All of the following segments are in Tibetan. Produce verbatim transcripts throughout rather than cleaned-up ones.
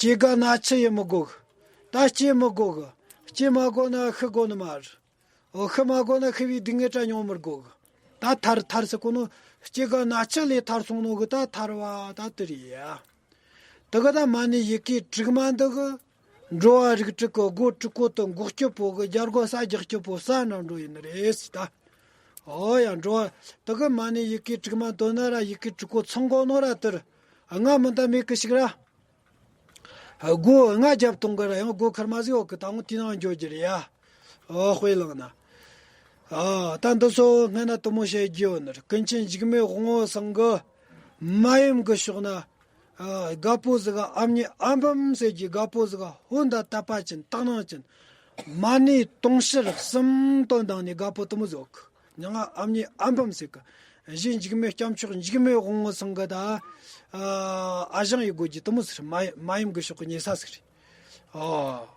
སྐྱེ་རྒ་ན་འཆི་ཡེ་མི་དགོ་གི། ད་སྐྱེ་མི་དགོ་གི། སྐྱེ་མ་དགོ་ན་ཤི་དགོ་ནི་མ་རེད། འོ། ཤི་མ་དགོ་ན་ཤི་བའི་སྡུག་བསྔལ་ར་མྱོང་མི་དགོ་གི། ད་ཐར་ཐར་ཟེར་གོ་ནོ། སྐྱེ་རྒ་ན་འཆི་ལས་ཐར་སོང་ནོ་གི་ད་ཐར་བ་ད་དེ་རེད་ཡ། དེ་གི་ད་མ་ཎི་ཡི་གེ་དྲུག་མ་འདི་གི་འགྲོ་བ་རིགས་དྲུག་གི་སྒོ་དྲུག་པོ་དེ་འགོག་སྐྱོབ་པོ་གི་རྒྱལ་སྒོ་ས་རྒྱག་སྐྱོབ་པོ་ས་ན་འགྲོ་ཡིན་ནི་རེད་ཟེར་ད། འོ་ཡ། འགྲོ་བ་དེ་གི་མ་ཎི་ཡི་གེ་དྲུག་མ་འདོན་ན་ར་ཡི་གེ་དྲུག་པོ་ཚང་དགོ་ནོ་ར་དེར་ང་མི་འདའ་མེད་གི་ཞིག་ར། སྒོ་ལྔ་རྒྱབ་གཏོང་གི་ར་ཡང་སྒོ་ཁར་མ་ཟིག་འོག་གི་ད་ངོ་དེ་ནང་འགྱོ་རྒྱུ་རེད་ཡ། ཨོ། དཔེ་བླངས་ན། ཨ། ད་འདི་ཚོ་སྔན་ན་དུ་མོ་བཤད་རྒྱུ་ཡོད་ནི་རེད། ཀུན་མཁྱེན་འཇིགས་མེད་དབང་པོ་ཚང་གི་མ་ཡུམ་གི་ཕྱོགས་ན། ཨ། རྒད་པོ་ཟིག་ག་ཨ་མྱེས་ཨ་འབུམ་ཟེར་གྱི་རྒད་པོ་ཟིག་ག་ཧོན་ད་དད་པ་ཅན་དག་སྣང་ཅན། མ་ཎི་དུང་ཕྱུར་གསུམ་བཏོན་བཏང་ནི་རྒད་པོ་དུ་མོ་ཟིག་གི། མྱིང་ང་ཨ་མྱེས་ཨ་འབུམ་ཟེར་གི། གཞི་འཇིགས་མེད་སྐྱབས་མཆོག་འཇིགས་མེད་དབང་པོ་ཚང་གི་ད། ཨ། ཨ་ཞང་ཡི་དགོས་རྒྱུ་དུ་མོ་ཟེར། མ་མ་ཡུམ་གི་ཕྱོགས་གི་ཉེ་ས་ཟིག་རེད། ཨོ།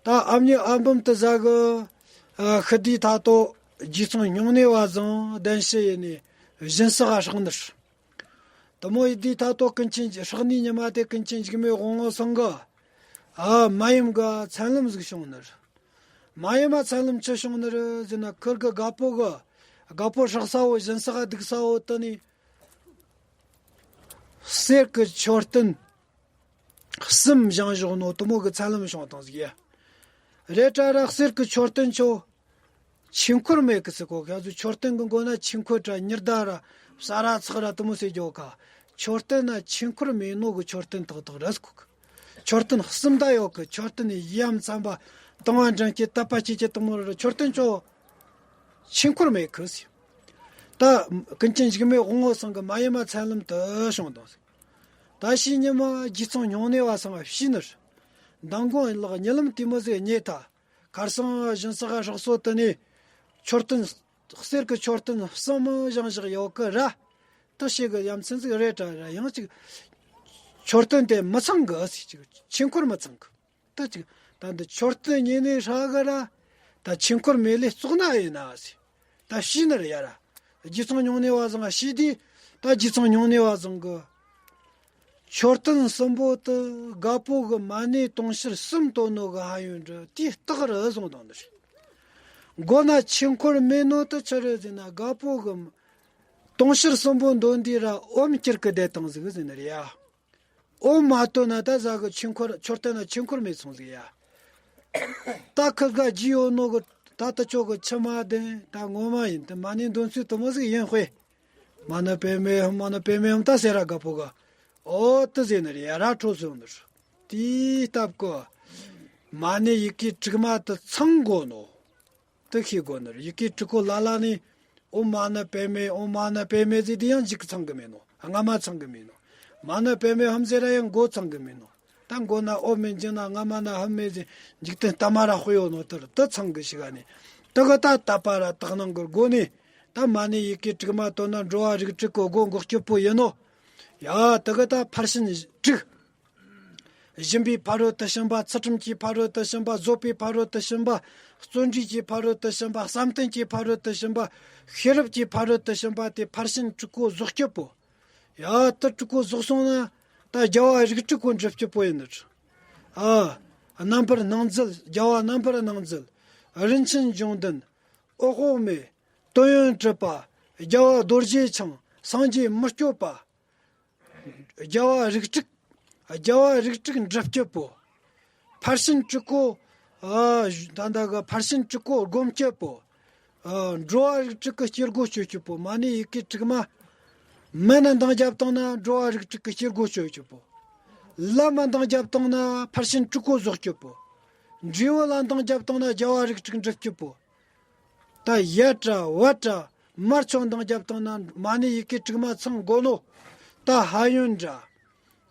ད་ཨ་མྱེས་ཨ་འབུམ་དུ་ཟ་གི། ཨ། ཤི་དུས་ད་ལྟོ་རྗེ་ཙོང་སྨྱུང་གནས་པ་ཚང་གདན་ཞུ་ཡེ་ནས་སྦྱིན་སྲེག་ག་སྲེག་ནི་རེད། དུ་མོ་ཡི་དུས་ད་ལྟོ་ཀུན་མཁྱེན་གྱི་སྲེག་ནི་ཉི་མ་དེ་ཀུན་མཁྱེན་འཇིགས་མེད་དབང་པོ་ཚང་གི། ཨ། མ་ཡུམ་ག་མཚན་ལམ་ཟིག་བྱུང་ནི་རེད། མ་ཡུམ་མ་མཚན་ལམ་ཆི་བྱུང་ནི་རེད་ཟེར་ན། ཁིར་གི་རྒད་པོ་གི། རྒད་པོ་སྲེག་ས་བོ་སྦྱིན་སྲེག་ག་འདུག་ས་བོ་དེ་ནས་གསེར་གི་མཆོད་རྟེན་གསུམ་བཞེངས་བཞག་ནོ་དུ་མོ་གི་མཚན་ལམ་བྱུང་བཏང་ཟིག་ཡ། རེད་དྲ་ར་གསེར་གི་མཆོད་རྟེན་ཆོ་ཆོས་འཁོར་མེད་གི་ཟེར་གོ། ཁ་ཚོ་མཆོད་རྟེན་གི་མགོ་ན་ཆོས་འཁོར་དྲ་ཉི་ཟླ་ར་ས་ར་ཚག་ར་དུ་མོ་ཟེར་རྒྱོ་ཁ། མཆོད་རྟེན་ན་ཆོས་འཁོར་མེད་ནོ་གི་མཆོད་རྟེན་ཏག་ཏག་རེད་ཟེར་གོ་གི། མཆོད་རྟེན་གསུམ་ད་ཡོད་གི། མཆོད་རྟེན་ནི་ཡ་མཚན་པ། དང་བ་འདྲེན་སྐྱེས་དད་པ་སྐྱེ་སྐྱེས་དུ་མོ་ར་མཆོད་རྟེན་ཆོ་ཆོས་འཁོར་མེད་གི་ཟེར། ད་ཀུན་མཁྱེན་འཇིགས་མེད་དབང་པོ་ཚང་གི་མ་ཡུམ་མ་མཚན་ལམ་དུ་བྱུང་བཏང་ཟིག། ད་ཕྱི་ཉི་མ་རྗེ་ཙོང་སྨྱུང་གནས་པ་ཚང་ལ་ཞུས་ནི་རེད། མདང་དགོང་ལགས་ཉི་ལམ་དེ་མོ་ཟིག་རྙེད་ཐལ། ཁར་སང་སྦྱིན་སྲེག་ག་སྲེག་སོ་དེ་ནས་མཆོད་རྟེན། གསེར་གི་མཆོད་རྟེན་གསུམ་བཞེངས་བཞག་ཡོད་གི་ར། དེ་ཞིག་གི་ཡ་མཚན་ཟིག་རེད་དྲ་ར། ཡང་ཅིག་མཆོད་རྟེན་དེ་མི་ཚང་གི་ཟེར། ཅིག་ཆོས་འཁོར་མི་ཚང་གི། ད་ཅིག་ད་འདི་མཆོད་རྟེན་ཉེ་ནས་ཧྲ་གི་ར། ད་ཆོས་འཁོར་མེད་ལས་བཙོག་ན་ཡིན་ན་ཟེར། ད་ཤི་ནི་རེད་ཡ་ར། རྗེ་ཙོང་སྨྱུང་གནས་པ་ཚང་ང་ཤི་དུས། ད་རྗེ་ཙོང་སྨྱུང་གནས་པ་ཚང་གི་མཆོད་རྟེན་གསུམ་པོ་དེ་རྒད་པོ་གི་མ་ཎི་དུང་ཕྱུར་གསུམ་བཏོན་ནོ་གི་ཕན་ཡོན་འདྲ་དེ་རྟགས་རེད་གསུངས་བཏང་ནི་རེད། མགོ་ན་ཆོས་འཁོར་མེད་ནོ་དེ་ཆི་རེད་ཟེར་ན། རྒད་པོ་གི་དུང་ཕྱུར་གསུམ་པོ་འདོན་དུས་ར་ཨོམ་སྐྱུར་གི་བསྡད་བཏང་ཟིག་ཟེར་ནི་རེད་ཡ། ཨོམ་མ་བཏོན་ན་ད་ཟ་གི། ཆོས་འཁོར་མཆོད་རྟེན་ན་ཆོས་འཁོར་མེད་སོང་ཟིག་ཡ། ད་ཁི་ག་རྒྱུས་ཡོད་ནོ་གི་ད་ལྟ་ཆོ་གི་ཆི་མ་བདེན། ད་ངོ་མ་ཡིན་ད་མ་ཎི་འདོན་ཚུལ་དུ་མོ་ཟིག་ཡིན་དཔེ། མ་ཎི་པདྨེ་ཧཱུྃ། མ་ཎི་པདྨེ་ཧཱུྃ་ད་ཟེར་ར་རྒད་པོ་ག། ཨོ་དེ་ཟེར་ནི་རེད་ཡ་ར། ཁྲོ་སོང་ནི་རེད། དེའི་སྟབས་གི་མ་ཎི་ཡི་གེ་དྲུག་མ་དེ་ཚང་དགོ་ནོ། དེ་ཤེས་དགོ་ནི་རེད། ཡི་གེ་དྲུག་པོ་ལ་ལ་ནི་ཨོཾ་མ་ཎི་པདྨེ། ཨོཾ་མ་ཎི་པདྨེ་ཟེར་དེ་ཡང་མཇུག་ཚང་གི་མེད་ནོ། སྔ་མ་ཚང་གི་མེད་ནོ། མ་ཎི་པདྨེ་ཧཱུྃ་ཟེར་ར་ཡང་མགོ་ཚང་གི་མེད་ནོ། ད་མགོ་ན་ཨོཾ་མེད། མཇུག་ན་སྔ་མ་ན་ཧཱུྃ་མེད་ཟེར་འཇིག་རྟེན་གཏའ་མ་ར་དཔེ་ཡོད་ནོ། དེར་དེ་ཚང་གི་ཞིག་ག་ནི། དེ་གི་ད་དད་པ་ར་དག་སྣང་གི་སྒོ་ནས་ད་མ་ཎི་ཡི་གེ་དྲུག་མ་བཏོན་ན་འགྲོ་བ་རིགས་དྲུག་གི་སྒོ་འགོག་སྐྱོབ་པོ་ཡིན་ནོ། ཡ། དེ་གི་ད་ཕར་ཕྱིན་དྲུག། སྦྱིན་པའི་ཕ་རོལ་ཏུ་ཕྱིན་པ། ཚུལ་ཁྲིམས་ཀྱི་ཕ་རོལ་ཏུ་ཕྱིན་པ། བཟོད་པའི་ཕ་རོལ་ཏུ་ཕྱིན་པ། བརྩོན་འགྲུས་ཀྱི་ཕ་རོལ་ཏུ་ཕྱིན་པ། བསམ་གཏན་གྱི་ཕ་རོལ་ཏུ་ཕྱིན་པ། ཤེས་རབ་ཀྱི་ཕ་རོལ་ཏུ་ཕྱིན་པ། དེ་ཕར་ཕྱིན་དྲུག་པོ་རྫོགས་སྐྱོབ་པོ། ཡ། དེ་དྲུག་པོ་རྫོགས་སོང་ན་ད་རྒྱལ་བ་རིགས་དྲུག་གི་འགྲུབ་སྐྱོབ་པོ་ཡིན་ནི། ཨ། རྣམ་པར་སྣང་མཛད། རྒྱལ་བ་རྣམ་པར་སྣང་མཛད། རིན་ཆེན་འབྱུང་ལྡན། འོད་དཔག་མེད། དོན་ཡོད་གྲུབ་པ། རྒྱལ་བ་རྡོ་རྗེ་འཆང་། སངས་རྒྱས་མི་བསྐྱོད་པ། རྒྱལ་བ་རིགས་དྲུག་རྒྱལ་བ་རིགས་དྲུག་འགྲུབ་སྐྱོབ་པོ། ཕར་ཕྱིན་དྲུག་པོ། ཨ། ད་ལྟ་གི་ཕར་ཕྱིན་དྲུག་པོ་སྒོམ་སྐྱོབ་པོ། ཨ། འགྲོ་བ་རིགས་དྲུག་གི་སྐྱེ་སྒོ་གཅོད་སྐྱོབ་པོ། མ་ཎི་ཡི་གེ་དྲུག་མ་མ་ཎི་འདང་བརྒྱབ་བཏང་ན་འགྲོ་བ་རིགས་དྲུག་གི་སྐྱེ་སྒོ་གཅོད་སྐྱོབ་པོ། ལམ་མ་འདང་བརྒྱབ་བཏང་ན་ཕར་ཕྱིན་དྲུག་པོ་རྫོགས་སྐྱོབ་པོ། འབྲས་བུ་ལ་འདང་བརྒྱབ་བཏང་ན་རྒྱལ་བ་རིགས་དྲུག་འགྲུབ་སྐྱོབ་པོ། ད་ཡ་དྲ་བ་དྲ་མར་ཆོ་འདང་རྒྱབ་བཏང་ན་མ་ཎི་ཡི་གེ་དྲུག་མ་ཚང་དགོ་ནོ། ད་ཕན་ཡོན་འདྲ།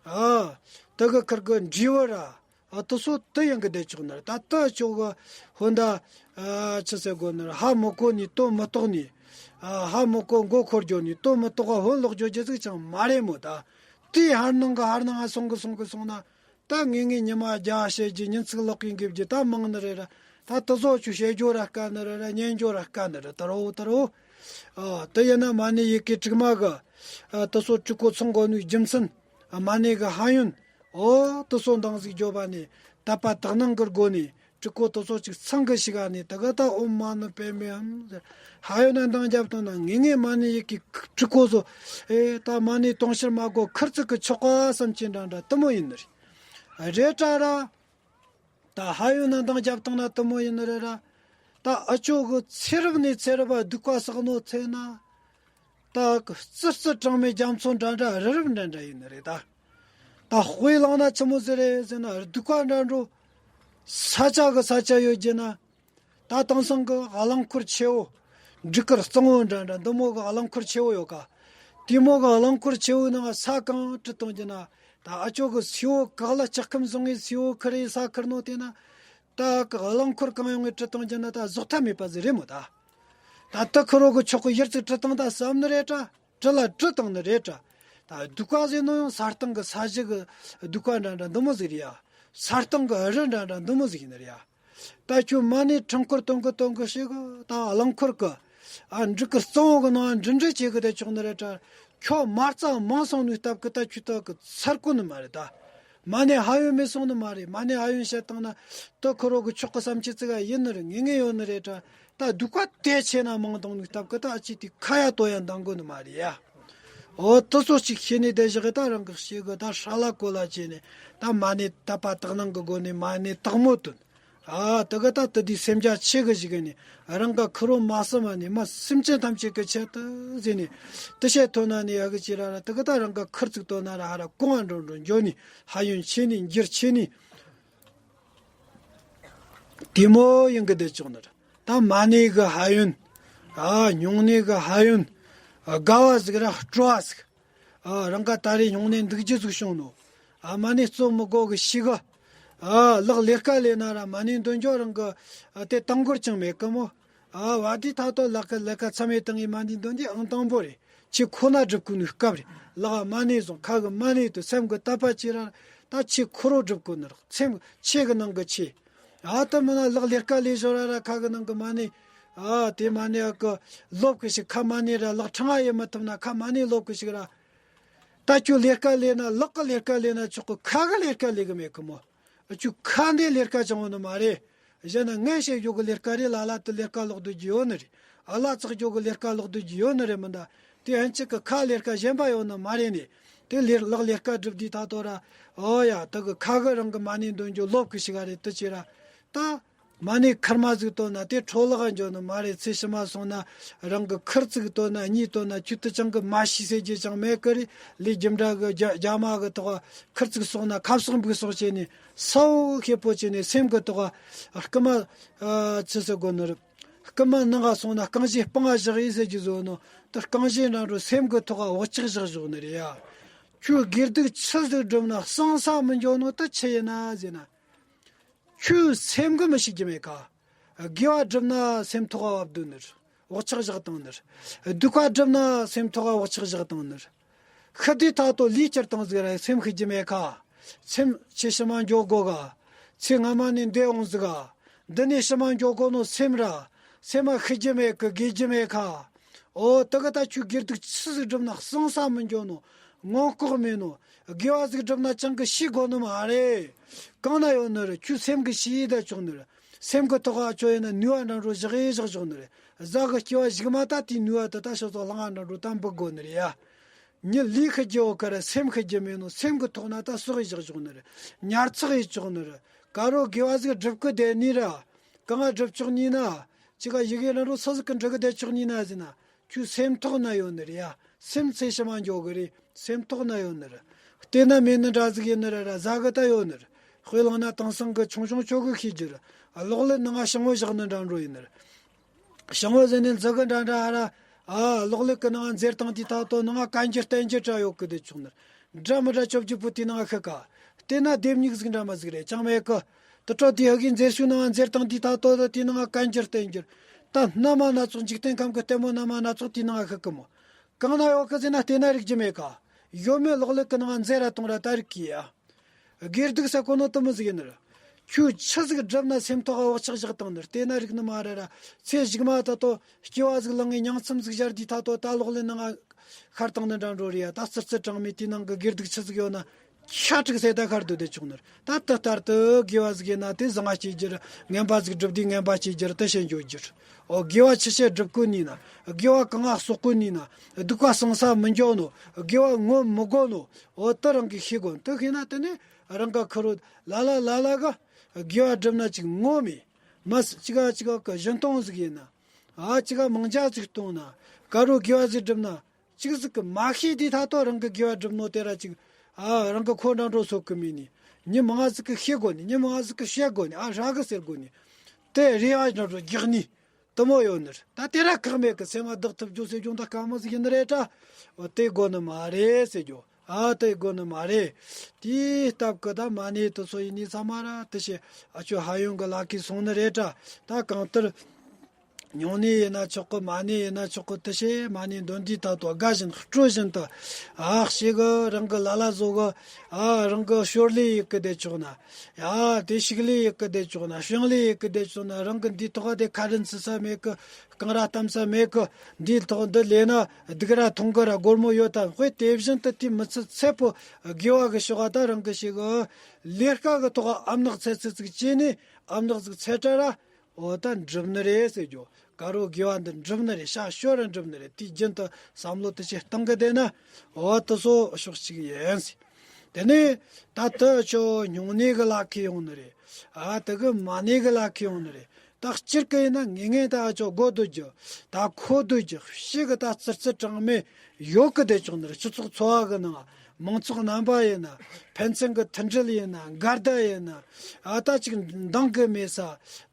ཨ། དེ་གི་ཁིར་གི་འབྲས་བུ་ར། ཨ། དེ་ཚོ་དེ་ཡང་གི་བསྡད་ཆོག་ནི་རེད། ད་དེ་ཆོ་གི་ཧོན་ད། ཨ། ཆི་ཟེར་དགོ་ནི་རེད། ཧ་མི་གོ་ནི་དོན་མི་རྟོགས་ནི། ཨ། ཧ་མི་གོ་མགོ་འཁོར་འགྱོ་ནི་དོན་མི་རྟོགས་པ་ཧོན་ལོག་འགྱོ་རྒྱུ་ཟིག་ཅང་མ་རེད་མོ། ད་དེའི་ཧར་སྣང་གི་ཧར་སྣང་ང་སོང་གི་སོང་གི་སོང་ན། ད་ངེས་ངེས་ཉི་མ་རྒྱ་བཤད་རྒྱུ་ཉིན་ཚིག་ལོག་གིན་འགེབས་རྒྱུ་ད་མང་ནི་རེད་ར། ད་དེ་ཚོ་ཆུ་བཤད་རྒྱུ་ར་དཀའ་ནི་རེད་ར། ཉན་རྒྱུ་ར་དཀའ་ནི་རེད། ད་རོ་ད་རོ། ཨ། དེ་ཡིན་ན་མ་ཎི་ཡི་གེ་དྲུག་མ་གི། ཨ། དེ་ཚོ་དྲུག་པོ་ཚང་དགོ་ནོའི་རྒྱུ་མཚན། ཨ། མ་ཎི་གི་ཕན་ཡོན། ཨོ་དེ་ཚོ་འདང་ཟིག་རྒྱོབ་པ་ནས་དད་པ་དག་སྣང་གི་སྒོ་ནས་དྲུག་སྐོར་དེ་ཚོ་ཅིག་ཚང་གི་ཞིག་ག་ནས་དེ་ག་ད་ཨོཾ་མ་ཎི་པདྨེ་ཧཱུྃ་ཟེར། ཧ་ཡོད་ན་འདང་རྒྱབ་བཏང་ན་ངེས་ངེས་མ་ཎི་ཡི་གེ་དྲུག་སྐོར་ཚོ་ཨེ་ད་མ་ཎི་དུང་ཕྱུར་མ་གོ་ཁུར་ཙིག་གི་ཆོག་ག་བསམ་གྱི་འདྲ་འདྲ་དེ་མོ་ཡིན་ནི་རེད། རེད་དྲ་ར། ད་ཧ་ཡོད་ན་འདང་རྒྱབ་བཏང་ན་དེ་མོ་ཡིན་ནི་རེད་ར། ད་ཨ་ཅོ་གི་ཚེ་རབས་ནས་ཚེ་རབས་སྡིག་པ་བསགས་ནོ་ཚེ་ན། ད་ཀི་ཙི་ཙི་གྲངས་མེད་རྒྱ་མཚོ་འདྲ་འདྲ་རི་རབ་འདྲ་འདྲ་ཡིན་ནི་རེད་ད། ད་དཔེ་བླངས་ན་ཆི་མོ་ཟིག་རེད་ཟེར་ན་སྡིག་པ་འདྲ་འགྲོ། ས་ཆ་གི་ས་ཆ་ཡོད་རྒྱུ་ན། ད་དེང་སང་གི་རླངས་འཁོར་ཆེ་བོ། འགྲིག་གི་ར་གཙང་བོ་འདྲ་འདྲ་འདི་མོ་གི་རླངས་འཁོར་ཆེ་བོ་ཡོད་ཀ། དེ་མོ་གི་རླངས་འཁོར་ཆེ་བོའི་ནང་ས་གང་དྲི་བཏང་རྒྱུ་ན། ད་ཨ་ཅོ་གི་སེའུ་གག་ལ་ལྕགས་ཁམ་བཟུང་ངས་སེའུ་ཁུར་རེ་ས་ཁུར་ནོ་དེ་ན། ད་གི་རླངས་འཁོར་གང་ཡོང་ངས་དྲི་བཏང་རྒྱུ་ན་ད་ཟོག་ཐབས་མེད་པ་ཟིག་རེད་མོ་ད། ད་དེ་ཁུར་རོ་གི་ཆོག་གི་ཡིར་ཙིག་དྲི་བཏང་ད་བསམ་ནི་རེད་དྲ། དྲི་ལ་དྲི་བཏང་ནི་རེད་དྲ། ད་སྡིག་པ་ཟེར་ནོ་ཡང་ས་སྟེང་གི་ས་གཞི་གི་སྡིག་པ་འདྲ་འདྲ་འདི་མོ་ཟིག་རེད་ཡ། ས་སྟེང་གི་རི་འདྲ་འདྲ་འདི་མོ་ཟིག་ཡིན་ནི་རེད་ཡ། ད་ཁྱོད་མ་ཎི་འཕྲེང་འཁོར་སྟོན་གི་སྟོན་གི་ཞིག་གི་ད་རླངས་འཁོར་གི་ཨ་འབྲུག་གི་གཙང་བོ་གི་ནང་འབྲི་འབྲི་བྱེད་གི་དེ་ཆོག་ནི་རེད་དྲ། ཁྱོད་མ་རྩ་མང་སོང་ནི་སྟབས་གི་ད་ཁྱོད་ད་གི་ཚར་གོ་ནི་མ་རེད་ད། མ་ཎི་ཧ་ཡོན་མེད་སོང་ནི་མ་རེད། མ་ཎི་ཧ་ཡོན་བཤད་བཏང་ན་དེ་ཁུར་རོ་གི་ཆོག་གི་བསམ་ཁྱི་ཙི་ག་ཡིན་ནི་རེད། ངེས་ངེས་ཡོད་ནི་རེད་དྲ། ད་སྡིག་པ་དེ་ཆེ་ན་མང་བཏང་ནི་སྟབས་གི་ད་ཨ་ཅི་དེ་ཁ་ཡ་ཏོ་ཡ་འདང་གོ་ནི་མ་རེད་ཡ། འོ་དེ་ཚོ་ཅིག་ཤེས་ནི་དེ་བཞག་གི་ད་རང་གི་ཤེས་གི་ད་ཧྲ་ལ་གོ་ལ་བྱས་ནས་ད་མ་ཎི་དད་པ་དག་སྣང་གི་སྒོ་ནས་མ་ཎི་དག་མོ་བཏོན། ཨ་དེ་གི་ད་དེ་དུས་སེམས་རྒྱ་ཆེ་གི་ཞིག་གི་ནས་རང་ག་ཁུར་རོ་མ་བསམ་མ་ནས་མ་སེམས་ཅན་ཐམས་ཅད་ཀྱི་ཆེད་དུ་ཟེར་ནས་དེ་བཤད་ཐོན་ན་ནས་ཡ་གི་ཅི་ར་ར་དེ་གི་ད་རང་ག་ཁུར་ཙིག་བཏོན་ན་ར་ཧ་ར་གོང་ང་འགྲོ་འགྲོ་འགྱོ་ནས་ཧ་ཡོན་ཆེ་ནས་འགྱུར་ཆེ་ནས་དེ་མོ་ཡིན་གི་དེ་ཆོག་ནི་ར། ད་མ་ཎི་གི་ཧ་ཡོན། ཨ་སྨྱུང་གནས་གི་ཧ་ཡོན། ཨ་དགའ་བ་ཟིག་ར་སྤྲོ་བ་ཟིག་ཨ་རང་ག་ད་རེས་སྨྱུང་གནས་འདུག་རྒྱུ་ཟིག་བྱུང་ནོ། ཨ་མ་ཎི་རྩོམ་མི་དགོ་གི་ཤི་གི་ཨ་ལག་ལས་ཀ་ལས་ན་ར་མ་ཎི་འདོན་རྒྱུ་རང་གི་ཨ་དེ་དང་འགོར་ཅང་མེད་གི་མོ། ཨ་བ་དེ་ད་དོ་ལག་གི་ལས་ཀ་མཚམས་མེད་བཏང་ངི་མ་ཎི་འདོན་རྒྱུ་ཨང་དང་པོ་རེད། ཁྱེད་ཁོ་ན་སྒྲུབ་དགོས་ནི་སྐབས་རེད། ལག་མ་ཎི་བཟུང་ཁ་གི་མ་ཎི་དུ་སེམས་གི་དད་པ་ཅི་ར་ད་ཁྱེད་ཁོ་རོ་སྒྲུབ་དགོས་ནི་རོགས་སེམས་ཆེ་གི་ནང་གི་ཆེ། ཨ་ད་མིན་ན་ལག་ལས་ཀ་ལས་ཞོར་ར་ར་ཁ་གི་ནང་གི་མ་ཎི། ཨ་དེ་མ་ཎི་ཨ་གི་ལོབ་གི་ཞིག་ཁ་མ་ཎི་ར་ལག་ཕྲེང་ཨ་ཡེ་མི་ཐུབ་ན་ཁ་མ་ཎི་ལོབ་གི་ཞིག་ར། ད་ཁྱོད་ལས་ཀ་ལས་ན་ལག་གི་ལས་ཀ་ལས་ན་ཆོག་གི་ཁ་གི་ལས་ཀ་ལས་གི་མེད་གི་མོ། ཁྱོད་ཁ་འདི་ལས་ཀ་བྱུང་བ་ནི་མ་རེད། གཞན་ན་ངས་བཤད་རྒྱུ་གི་ལས་ཀ་རེད་ལ་ལ་དུ་ལས་ཀ་ལོག་སྡོད་རྒྱུ་ཡོད་ནི་རེད། ཨ་ལ་ཚགས་རྒྱུ་གི་ལས་ཀ་ལོག་སྡོད་རྒྱུ་ཡོད་ནི་རེད་མི་འདའ། དེ་ཨན་ཅིག་གི་ཁ་ལས་ཀ་གཞན་པ་ཡོད་ནི་མ་རེད་ནི། དེ་ལས་ལག་ལས་ཀ་སྒྲུབ་དུས་ད་དོ་ར། ཨོ་ཡ་ད་གི་ཁ་གི་རང་གི་མ་ཎི་འདོན་རྒྱུ་ལོབ་གི་ཞིག་ག་རེད་དུ་ཅི་ར། ད། མ་ཎི་ཁུར་མ་ཟིག་བཏོན་ན་དེ་འཕྲོ་བརླག་འགྱོ་ནི་མ་རེད། ཚེ་ཕྱི་མ་སོང་ན་རང་གི་ཁུར་ཙིག་བཏོན་ན་གཉིས་བཏོན་ན་ཁྱོད་དུ་ཅང་གི་མ་ཤི་ཟེར་རྒྱུ་ཅང་མེད་གི་རེད། ལས་རྒྱུ་འབྲས་གི་རྒྱ་རྒྱ་མ་གི་ཐོག་ཁུར་ཙིག་སོང་ན་ཁ་སོག་འབུག་སོག་བྱས་ནས་ས་འོག་ཤེད་པོ་བྱས་ནས་སེམས་གི་ཐོག་རྐུ་མ་ཨ་ཚི་ཟེར་དགོ་ནི་རེད། རྐུ་མ་ནང་ག་སོང་ན་རྐང་བཞི་སྤང་ང་བཞག་ཡིན་ཟེར་རྒྱུ་བཟོ་ནོ། དེ་རྐང་བཞི་འདྲ་འགྲོ་སེམས་གི་ཐོག་འོག་ཆག་བཞག་བཞག་ནི་རེད་ཡ། ཁྱོད་དགེ་སྡིག་ཆི་ཟིག་སྒྲུབ་ན་གསང་ས་མི་འགྱོ་ནོ་དེ་ཆི་ཡིན་ན་ཟེར་ན། ཁྱོད་སེམས་གི་མི་ཤེས་རྒྱུ་མེད་ཀ། དགེ་བ་བསྒྲུབ་ན་སེམས་ཐོག་བབ་སྡོད་ནི་རེད། འོག་ཆག་བཞག་བཏང་ནི་རེད། སྡིག་པ་བསྒྲུབ་ན་སེམས་ཐོག་འོག་ཆག་བཞག་བཏང་ནི་རེད། ཤི་དུས་ཐག་ཏུ་ལུས་སྐྱུར་བཏང་ཟིག་ར་སེམས་ཤི་རྒྱུ་མེད་ཀ། སེམས་ཕྱི་ཕྱི་མ་འགྱོ་དགོ་ག། ཚེ་སྔ་མ་ནས་འདས་འོང་ཟིག་ག། འདི་ནས་ཕྱི་མ་འགྱོ་དགོ་ནོ་སེམས་ར། སེམས་མ་ཤི་རྒྱུ་མེད་ཀི་དགེ་རྒྱུ་མེད་ཀ། ཨོ་དེ་གི་ད་ཁྱོད་དགེ་སྡིག་ཆི་ཟིག་སྒྲུབ་ན་གསང་ས་མི་འགྱོ་ནོ། ངོ་ལྐོག་མེད་ནོ། དགེ་བ་ཟིག་སྒྲུབ་ན་ཅང་གི་ཤི་དགོ་ནི་མ་རེད། གང་ན་ཡོད་ནི་རེད། ཁྱོད་སེམས་གི་ཤི་ཡི་ད་ཆོག་ནི་རེད། སེམས་གི་ཐོག་ག་ཆོ་ཡིན་ན་ནུས་པ་འདྲ་འགྲོ་བཞག་ཡི་བཞག་བཞག་ནི་རེད། གཟའ་གི་སྐྱེ་བ་གཞུག་མ་ད་དེའི་ནུས་པ་དེ་ད་ཤོ་ཚོ་ལྷང་ང་འདྲ་འགྲོ་ད་འབུད་དགོ་ནི་རེད་ཡ། མྱི་ལུས་ཤི་རྒྱུ་ཡོད་ཀི་རེད། སེམས་ཤི་རྒྱུ་མེད་ནོ། སེམས་གི་ཐོག་ན་ད་སྲོག་ཡི་བཞག་བཞག་ནི་རེད། ཉར་ཚགས་ཡི་ཆོག་ནི་རེད། ག་རོ་དགེ་བ་ཟིག་སྒྲུབ་གི་བསྡད་ནི་ར། གང་ང་སྒྲུབ་ཆོག་ནི་ན། ཅི་ག་ཡི་གེ་ར་རོ་སོ་ཟིག་གི་འབྲི་གི་བསྡད་ཆོག་ནི་ན་ཟེར་ན། ཁྱོད་སེམས་ཐོག་ན་ཡོད་ནི་རེད་ཡ། སེམས་ཚེ་ཕྱི་མ་འགྱོ་གི་རེད། སེམས་ཐོག་ན་ཡོད་ནི་རེད། བལྟས་ན་མེད་ནི་འདྲ་ཟིག་ཡིན་ནི་རེད་ར། གཟའ་གི་ད་ཡོད་ནི་རེད། དཔེ་བླངས་ན་དེང་སང་གི་ཆུང་ཆུང་ཆོ་གི་ཤེས་རྒྱུ་རེད། གློག་ཀླད་ནང་ང་ཞང་བོ་བཞག་ནི་འདྲ་འགྲོ་ཡིན་ནི་རེད། ཞང་བོ་ཟེར་ནས་མཛུ་གུ་འདྲ་འདྲ་ཨ་ར། ཨ་གློག་ཀླད་ཀི་ནང་ང་འཛེར་བཏང་དུས་ཐག་ཏུ་ནང་ང་བཀའ་འགྱུར་བསྟན་འགྱུར་འདྲ་ཡོད་གི་དེ་ཆོག་ནི་རེད། འདྲ་མི་འདྲ་བཅོ་བརྒྱད་པོ་དེའི་ནང་ང་ཤི་ཀ། བལྟས་ན་ལྡེམ་མིག་ཟིག་འདྲ་མ་ཟིག་རེད་ཅང་མེད་གི། དུ་ཁྲོ་དེ་ཧ་གི་འཛེར་ཤུལ་ནང་ང་འཛེར་བཏང་དུས་ཐག་ཏུ་དེའི་ནང་ང་བཀའ་འགྱུར་བསྟན་འགྱུར། ད་སྣ་མ་སྣ་ཚོགས་འཇིག་རྟེན་ཁམས་ཀི་ལྟད་མོ་སྣ་མ་སྣ་ཚོགས་དེའི་ནང་ང་ཤི་ཀི་མོ། གང་ན་ཡོད་གི་ཟེར་ན་བལྟས་ན་རིག་རྒྱུ་མེད་ཀ། ཡོད་མེད་གློག་ཀླད་ཀི་ནང་ང་འཛེར་ར་གཏོང་ར་ད་རིག་གི་ཡ། དགེ་སྡིག་ཟེར་གོ་ནོ་དེ་མོ་ཟིག་ཡིན་ནི་རེད། ཁྱོད་ཆི་ཟིག་བསྒྲུབས་ན་སེམས་ཐོག་ག་བག་ཆགས་བཞག་བཏང་ནི་རེད། དེ་ན་རིག་ནི་མ་རེད་ར། ཚེ་གཞུག་མ་ད་དོ་སྐྱེ་བ་ཟིག་བླངས་ངས་ཉིང་མཚམས་ཟིག་སྦྱར་དུས་ཐ་དོ་ད་གློག་ཀླད་ནང་ང་ཤར་བཏང་ནི་འདྲ་འགྲོ་རེད་ཡ། ད་ཙི་ཙི་གྲངས་མེད་དེའི་ནང་གི་དགེ་སྡིག་ཆི་ཟིག་ཡོད་ན་ ཤ་དྲུག་ཟེར་ད་ཁར་དུ་དེ་བྱུང་ནོར། ད་དེ་ལྟར་དུ་དགེ་བ་ཟིག་ཡིན་ན་དེ་བཟང་ང་སྐྱེ་རྒྱུར། ངན་པ་ཟིག་སྒྲུབ་དུས་ངན་པ་སྐྱེ་རྒྱུར་དེ་བྱེད་འཇོག་རྒྱུར། ཨོ་དགེ་བ་ཆི་བྱས་སྒྲུབ་གོ་ནི་ན། དགེ་བ་གང་ང་གསོག་གོ་ནི་ན། སྡིག་པ་སང་ས་མི་འཇོག་ནོ། དགེ་བ་ངོམ་མི་དགོ་ནོ། ཨོ་དེ་རང་གིས་ཤེས་དགོ། དེ་ཤེས་ན་དེ་ནས་རང་ག་ཁུ་རུ་ལ་ལ་ལ་ལ་ག་དགེ་བ་སྒྲུབ་ན་ཅིག་ངོམ་མེད། མ་ཅི་ག་ཅི་ག་གི་བཞིན་གཏོང་ཟིག་ཡིན་ན། ཨ་ཅི་ག་མང་ཇ་ཟིག་གཏོང་ན། དཀར་རོ་དགེ་བ་ཟིག་སྒྲུབ་ན། ཅིག་ཟིག་གི་མ་ཤེས་དུས་ཐ་ཐོ་རང་གི་དགེ་བ་སྒྲུབ་ནོ་དེ་ར་ཅིག་ཨ་རང་གི་ཁོ་འདྲ་འགྲོ་སོག་གི་མིན་ནི། མྱི་མང་ང་ཟིག་གི་ཤེས་དགོ་ནི། མྱི་མང་ང་ཟིག་གི་བཤད་དགོ་ནི། ཨ་ཧྲ་གི་ཟེར་དགོ་ནི། དེ་རེ་བ་འདྲ་འགྲོ་རྒྱག་ནི་དེ་མོ་ཡོད་ནི་རེད། ད་དེ་ར་ཁག་མེད་གི། སེམས་མ་བདག་ཐུབ་རྒྱུ་ཟེར་རྒྱུ་ད་དཀའ་མོ་ཟིག་ཡིན་ནི་རེད་ད། འོ་དེ་དགོ་ནི་མ་རེད་ཟེར་རྒྱུ། ཨ་དེ་དགོ་ནི་མ་རེད། དེའི་སྟབས་གི་ད་མ་ཎི་དེ་ཚོ་ཡིན་ནི་ཚང་མ་ར་དེ་བྱས་ཨ་ཆོ་ཧ་ཡོང་གི་ལག་གི་སོང་ནི་རེད་ད། ད་གང་ལྟར། སྨྱུང་གནས་ཡིན་ན་ཆོག་གི། མ་ཎི་ཡིན་ན་ཆོག་གི། དེ་བྱས་མ་ཎི་འདོན་དུས་ད་དུ་དགའ་བཞིན་སྤྲོ་བཞིན་དུ། ཨ་ཞེ་གི་རང་གི་ལ་ལ་བཟོ་གི། ཨ་རང་གི་ཞོར་ལས་ཡི་གི་བསྡད་ཆོག་ན། ཡ་དེ་ཞིག་ལས་ཡི་གི་བསྡད་ཆོག་ན། ཞིང་ལས་ཡི་གི་བསྡད་ཆོག་ན། རང་གི་འདིའི་ཐོག་དེ་ཁ་རིན་ཚི་ས་མེད་གི། རྐང་ར་གཏམ་ས་མེད་གི། འདིའི་ཐོག་འདི་ལས་ན་སྡུག་ར་ཐུང་གི་ར་སྒོར་མོ་ཡོད་དམ། དཔེ་དེ་བཞིན་དུ་དེ་མི་ཚེ་ཚད་པོ་དགེ་བ་གི་ཕྱོགས་ད་རང་གི་ཞིག་གི་ལས་ཀ་གི་ཐོག་ཨམ་ནག་ཚད་ཚད་ཅིག་བྱས་ནས། ཨམ་ནག་ཟིག་ཚད་ཏྲ་ར། འོ་ད་འགྲུབ་ནི་རེད་ཟེར་རྒྱུ། དཀར་རོ་དགེ་བ་འདི་འགྲུབ་ནི་རེད། ཤ་ཤོར་ར་འགྲུབ་ནི་རེད། དུས་རྒྱུན་དུ་བསམ་བློ་དེ་ཆེ་གཏང་གི་བསྡད་ན། འོ་དེ་ཚོ་ཕྱོགས་གཅིག་ཡིན་ཟེར། དེ་ནས་ད་དེ་ཆོ་སྨྱུང་གནས་གི་ལ་ཁེ་ཡོང་ནི་རེད། ཨ་དེ་གི་མ་ཎི་གི་ལ་ཁེ་ཡོང་ནི་རེད། ད་སྤྱིར་གི་ཡིན་ན་ངེས་ངེས་ད་ཨ་ཆོ་དགོས་འདོད་རྒྱུ། ད་མཁོ་འདོད་རྒྱུ། ཕྱི་གི་ད་ཙི་ཙི་གྲངས་མེད་ཡོད་གི་བསྡད་ཆོག་ནི་རེད། སྤྱི་ཚོགས་འཚོ་བ་གི་ནང་། མང་ཚོགས་རྣམ་པ་ཡིན་ན། ཕན་ཚུན་གྱི་མཐུན་སྒྲིལ་ཡིན་ན། འགལ་ཟླ་ཡིན་ན། ཨ་ད་ཅིག་འདང་གི་མེད་ས་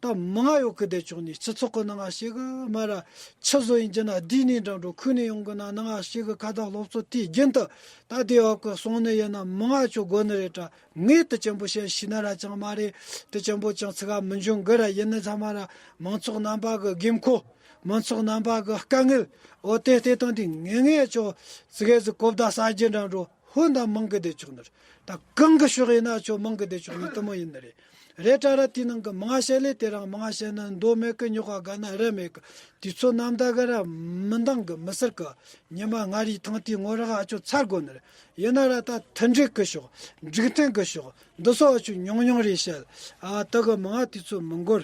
ད་མང་ང་ཡོད་གི་བསྡད་ཆོག་ནི། སྤྱི་ཚོགས་ཀྱི་ནང་ང་ཞིག་གི་མ་ར་ཆི་བཟོ་ཡིན་རྒྱུ་ན། བསྡུས་ནས་འདྲ་འགྲོ་ཁུག་ནས་ཡོང་གི་ན། ནང་ང་ཞིག་གི་ཁ་བརྡ་སློབ་གསོ་དུས་རྒྱུན་དུ་ད་དེ་འོག་གི་སོང་ནི་ཡིན་ན་མང་ང་ཆོ་དགོས་ནི་རེད་དྲ། ངས་དེ་ཅན་པོ་བཤད་ཤེས་ན་ར་ཅང་མ་རེད། དེ་ཅན་པོ་ཅང་ཚིག་ག་མི་འཇོན་གི་ར། ཡིན་ནི་ཚང་མ་ར་མང་ཚོགས་རྣམ་པ་གི་དགོས་མཁོ། མང་ཚོགས་རྣམ་པ་གི་དཀའ་ངལ། འོ་དེ་ལྟ་སྟངས་དེ་ངེས་ངེས་ཆོ་ཙི་གེ་ཟིག་གོ་བརྡ་ཟ་རྒྱུ་འདྲ་འགྲོ། ཧོན་ད་མང་གི་བསྡད་ཆོག་ནི་རེད། ད་གང་གི་ཕྱོགས་ཡིན་ན་ཆོ་མང་གི་བསྡད་ཆོག་ནི་དེ་མོ་ཡིན་ནི་རེད། རེད་དྲ་ར་དེའི་ནང་གི་མང་ང་བཤད་ལེ་དེ་རང་མང་ང་བཤད་ན་འདོད་མེད་གི། ཉོག་ག་དགའ་ན་ར་མེད་གི། དུས་ཚོད་ནམ་ཟླ་གི་ར་མི་འདང་གི་མི་ཟེར་གི། ཉི་མ་ང་རིའི་ཐང་དེའི་ངོ་རག་ཨ་ཆོ་ཚར་དགོས་ནི་རེད། ཡིན་ན་ར་ད་མཐུན་སྒྲིལ་གི་ཕྱོགས། འགྲིག་མཐུན་གི་ཕྱོགས། འདི་ཚོ་ཨ་ཆོ་ཉུང་ཉུང་རེ་བཤད། ཨ་དེ་གི་མང་ང་དུས་ཚོད་མི་འགོར།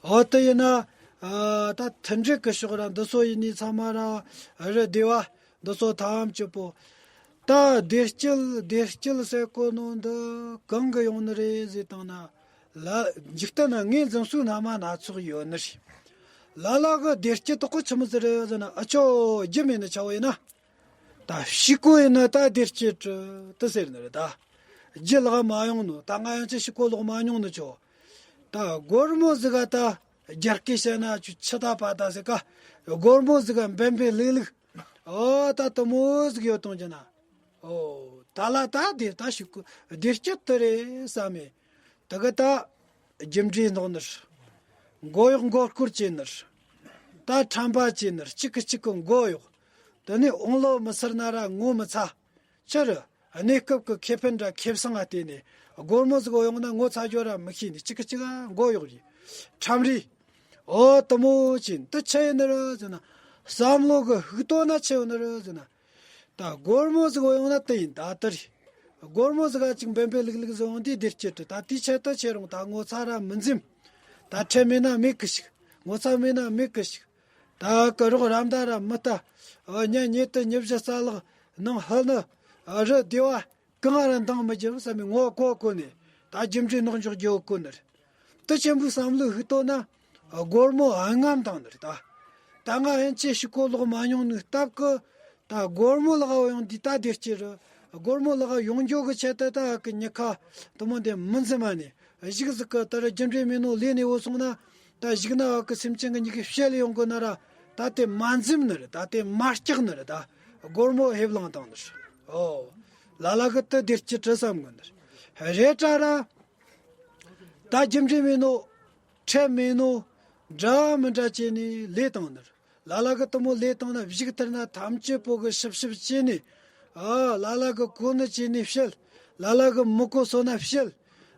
འོ་དེ་ཡིན་ན། ཨ་ད་མཐུན་སྒྲིལ་གི་ཕྱོགས་ར་འདི་ཚོ་ཡིན་ནི་ཚང་མ་ར་རི་སྡེ་བ་འདི་ཚོ་ཐམས་ཅད་པོ། ད་བདེ་སྐྱིད་བདེ་སྐྱིད་ཟེར་གོ་ནོ་འདི་གང་གི་ཡོང་ནི་རེད་ཟེར་བཏང་ན། ལ་འཇིག་རྟེན་ན་ངོས་འཛིན་ས་སྣ་མ་སྣ་ཚོགས་ཡོད་ནི་རེད། ལ་ལ་གི་བདེ་སྐྱིད་དག་གོ་ཆི་མོ་ཟིག་རེད་ཟེར་ན། ཨ་ཆོ་རྒྱུ་མེད་ནི་ཆ་བོ་ཡིན་ན། ད་ཕྱུག་པོ་ཡིན་ན་ད་བདེ་སྐྱིད་དྲི་དེ་ཟེར་ནི་རེད་ད། རྒྱུ་ལག་མ་ཡོང་ནོ། ད་ང་ཡང་ཅི་ཕྱུག་པོ་ལོག་མ་མྱོང་ནི་ཆོ། ད་སྒོར་མོ་ཟིག་ག་ད་རྒྱ་སྐད་བཤད་ན་ཆུ་ཆི་ད་པ་ད་ཟེར་ག། སྒོར་མོ་ཟིག་ག་འབེན་པའི་ལུག་ལུག། ཨོ་ད་དེ་མོ་ཟིག་ཡོད་གཏོང་རྒྱུ་ན། ཨོ་ད་ལ་ད་དེ་ད་ཕྱུག་པོ་བདེ་སྐྱིད་དེ་རེད་བསམ་མེད། དེ་གི་ད་རྒྱུ་འབྲས་སྣོག་ནི་རེད། མགོ་གཡོག་མགོ་སྐོར་བྱེད་ནི་རེད། ད་ཁྲམ་པ་བྱེད་ནི་རེད། གཅིག་གིས་གཅིག་གི་མགོ་གཡོག། དེ་ནས་དབང་ལོ་མི་སེར་ན་ར་ངོ་མི་ཚ། ཆི་རེད། གནས་སྐབས་ཀྱི་ཁེ་ཕན་འདྲ་ཁེ་བཟང་ང་བལྟས་ནས་སྒོར་མོ་ཟིག་ཡོང་ན་ངོ་ཚ་རྒྱུ་ར་མི་ཤེས་ནས་གཅིག་གིས་གཅིག་ག་མགོ་གཡོག་རེད། ཁྲམ་རེད། ཨོ་དེ་མོ་བྱེད་ནི་དེ་ཆི་ཡིན་ནི་རེད་ཟེར་ན། བསམ་བློ་གི་ཧུག་ཏོ་ན་ཆི་ཡོང་ནི་རེད་ཟེར་ན། ད་སྒོར་མོ་ཟིག་ཡོང་ན་དེ་ཡིན་ད་དེ་རེད། སྒོར་མོ་ཟིག་ག་ཅིག་འབེན་པའི་ལུག་ལུག་ཟིག་ཡོང་དུས་བདེ་སྐྱིད་དྲི། ད་དེའི་ཆེད་དུ་ཁྱེད་རང་ད་ངོ་ཚ་ར་མི་འཛེམ། ད་ཁྲལ་མེད་ན་མེད་གི་ཞིག། ངོ་ཚ་མེད་ན་མེད་གི་ཞིག། ད་གི་རོགས་རམ་ད་ར་མི་ལྟ། ཨ་ཉིན་ཉིན་དུ་ཉི་བཞི་རྩ་ལག་ནང་ཧ་ནི། ཨ་རི་སྡེ་བ་གང་ར་འདང་མི་རྒྱབ་བསམ་པའི་ངོ་གོ་གོ་ནས་ད་རྒྱུ་འབྲས་ནག་འཇོག་རྒྱུ་གོ་ནི་རེད། དེ་ཆེན་པོའི་བསམ་བློ་ཧུད་གཏོང་ན་སྒོར་མོ་ཨ་ངམ་བཏང་ནི་རེད་ད། ད་ང་ཨེན་ཆེ་ཕྱུག་པོ་ལོག་མ་མྱོང་ནི་སྟབས་ཀྱིས་ད་སྒོར་མོ་ལག་ཡོང་དུས་ད་བདེ་སྐྱིད་རེད། སྒོར་མོ་ལག་ཡོང་རྒྱུ་གི་ཆེད་དུ་ད་གི་ཉི་ཁ་དེ་མོ་འདི་མི་འཛེམ་མ་ནི་གཞུག་ཟིག་གི་ད་ར་རྒྱུ་འབྲས་མེད་ནོ་ལས་ནས་འོ་སོང་ན། ད་གཞུག་ན་བ་གི་སེམས་ཅན་གི་མྱིག་གིས་བཤད་ལས་ཡོང་གི་ན་ར། ད་དེ་མ་འཛེམ་ནི་རེད། ད་དེ་མ་སྐྲག་ནི་རེད། ད་སྒོར་མོ་ཧེབ་ལང་བཏང་ནི་རེད། ཨོ། ལ་ལ་གི་དེ་བདེ་སྐྱིད་དྲི་བསམ་གི་ནི་རེད། རེད་དྲ་ར། ད་རྒྱུ་འབྲས་མེད་ནོ། ཁྲལ་མེད་ནོ། འདྲ་མི་འདྲ་བྱས་ནས་ལས་བཏང་ནི་རེད། ལ་ལ་གི་དེ་མོ་ལས་བཏང་ན་བཞུགས་ཐུར་ན་ཐམས་ཅད་པོ་གི་ཞིབ་ཞིབ་བྱས་ནས། ཨ་ལ་ལ་གི་གོ་ནི་བྱས་ནས་བཤད། ལ་ལ་གི་མི་གོ་སོང་ན་བཤད།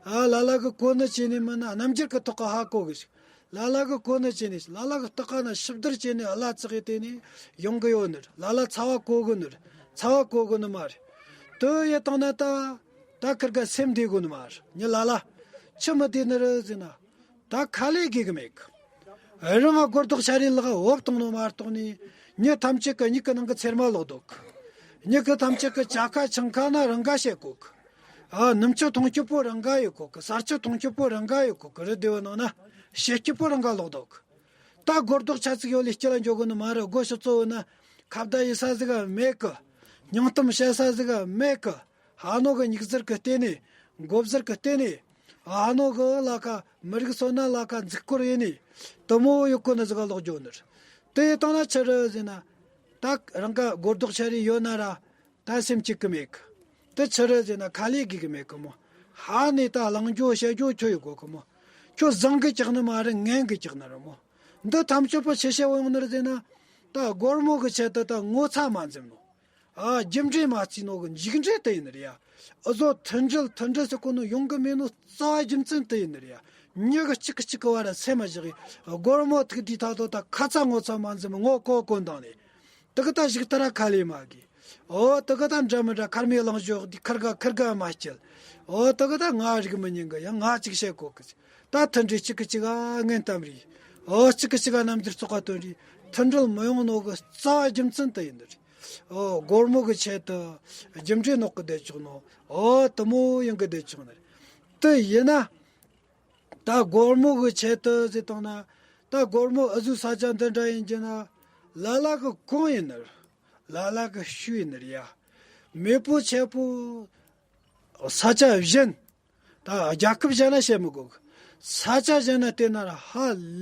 ཨ་ལ་ལ་གི་གོ་ནི་བྱས་ནས་མིན་ན་རྣམ་འགྱུར་གི་ཐོག་གི་ཧ་གོ་གི་ཞིག། ལ་ལ་གི་གོ་ནི་བྱས་ནས་ལ་ལ་གི་ལྟག་ཀ་ན་ཞིབ་བསྡུར་བྱས་ནས་ཨ་ལ་ཙག་གི་དེ་ནས་ཡོང་གི་ཡོད་ནི་རེད། ལ་ལ་ཚ་བ་གོ་གི་ནི་རེད། ཚ་བ་གོ་གི་ནི་མ་རེད། དུ་ཡེ་བཏང་ན་ད། ད་ཁིར་ག་སེམས་བདེ་དགོས་ནི་མ་རེད། མྱི་ལ་ལ་ཆི་མི་བདེ་ནི་རེད་ཟེར་ན། ད་ཁ་ལས་དགོས་གི་མེད་གི། རང་ང་སྒོར་རྡོག་ཤ་རེ་ལག་འོབ་བཏང་ནོ་མ་གཏོགས་ནི། མྱི་ཐམས་ཅད་གི་མྱིག་གི་ནང་གི་ཚེར་མ་ལོག་འདུག་མྱིག་གི་ཐམས་ཅད་གི་ཅ་ཁ་ཆང་ཁ་ན་རང་ག་བཤད་གོ་གི། ཨ། སྣུམ་ཆུ་འཐུང་རྒྱུ་པོ་རང་ག་ཡོད་གོ་གི། གསར་ཆུ་འཐུང་རྒྱུ་པོ་རང་ག་ཡོད་གོ་གི། རི་སྡེ་བའི་ནང་ན་བཤད་རྒྱུ་པོ་རང་ག་ལོག་འདུག་ད་སྒོར་རྡོག་ཆ་ཙིག་ཡོད་ལས་སྐྱིད་ལ་འཇོག་གི་ནི་མ་རེད། སྒོ་ཕྱི་གཙོ་བོ་ན་ཁ་བརྡ་ཡེ་ས་ཟིག་ག་མེད་གི། སྙིང་གཏམ་བཤད་ས་ཟིག་ག་མེད་གི། ཨ་ནོ་གི་མྱིག་ཟུར་གི་སྟེང་ནས། མགོ་ཟུར་གི་སྟེང་ནས། ཨ་ནོ་གི་ལ་ཁ་མི་རིགས་སོ་ན་ལ་ཁ་འཛུགས་སྐོར་ཡེ་ནས། དུ་མོ་ཡོད་གོ་ནི་ཟིག་ག་ལོག་འཇོག་ནི་རེད། དེ་ཡེ་བཏང་ན་ཆི་རེད་ཟེར་ན། ད་རང་ག་སྒོར་རྡོག་ཆ་རེ་ཡོད་ན་ར། ད་སེམས་སྐྱིད་གི་མེད་གི། དེ་ཆི་རེད་ཟེར་ན་ཁ་ལས་དགོས་གི་མེད་གི་མོ། ཧ་ནས་ད་གླེང་རྒྱུ་བཤད་རྒྱུ་ཁྱོ་ཡོད་གོ་གི་མོ། ཁྱོ་བཟང་གི་སྐྲག་ནི་མ་རེད། ངན་གི་སྐྲག་ནི་རེད་མོ། འདི་ཐམས་ཅད་པོ་ཆི་བྱས་ཡོང་ནི་རེད་ཟེར་ན། ད་སྒོར་མོ་གི་ཆེད་དུ་ད་ངོ་ཚ་མ་འཛེམ་ནོ། ཨ། རྒྱུ་འབྲས་མ་བརྩིས་ནོ་གི་མཇུག་འབྲས་དེ་ཡིན་ནི་རེད་ཡ། འུ་ཟོ་མཐུན་སྒྲིལ་མཐུན་སྒྲིལ་ཟེར་གོ་ནོ་ཡོང་གི་མེད་ནོ་རྩ་བ་རྒྱུ་མཚན་དེ་ཡིན་ནི་རེད་ཡ། མྱི་གི་གཅིག་གི་གཅིག་གི་བར་ལ་སེམས་མ་བཞག་གི། སྒོར་མོ་ཐུག་དུས་ད་དོ་ད་ཁ་ཚ་ངོ་ཚ་མ་འཛེམ། ངོ་ལྐོག་ལྐོག་འདང་ནས། དེ་གི་ད་ཞིག་ད་ར་ཁ་ལས་མ་དགོས། ཨོ། དེ་གི་ད་འདྲ་མི་འདྲ་ཁར་མའི་གླེང་བརྗོད་འདི་ཁར་ག་ཁར་ག་མ་སྐྱེལ། ཨོ། དེ་གི་ད་ང་རིག་མི་ཉན་གི། ཡང་ང་གཅིག་བཤད་གོ་གི། ད་མཐུན་སྒྲིལ་གཅིག་གི་གཅིག་ག་ངན་གཏམ་རེད། ཨོ། གཅིག་གི་གཅིག་ག་རྣམ་འགྱུར་བཙོག་པ་སྟོན་རེད། མཐུན་སྒྲིལ་མི་ཡོང་ནོ་གི་རྩ་བ་རྒྱུ་མཚན་དེ་ཡིན་ནི་རེད། ཨོ། སྒོར་མོ་གི་ཆེད་དུ་རྒྱུ་འབྲས་ནོག་གི་བསྡད་ཆོག་ནོ། ཨོ། དེ་མོ་ཡིན་གི་བསྡད་ཆོག་ནི་རེད། དེ་ཡིན་ན། ད་སྒོར་མོ་གི་ཆེད་དུ་ཟེར་བཏང་ན། ད་སྒོར་མོ་འུ་ཟོའི་ས་ཆ་འདི་འདྲ་ཡིན་གྱི་ན། ལ་ལ་གི་གོང་ཡིན་ནི་རེད། ལ་ལ་གི་ཤུལ་ཡིན་ནི་རེད་ཡ། མེས་པོ་ཆེ་པོ་ས་ཆ་གཞན། ད་རྒྱལ་ཁབ་གཞན་ན་བཤད་མི་དགོས་གི། ས་ཆ་གཞན་ན་བལྟས་ན་ར་ཧ་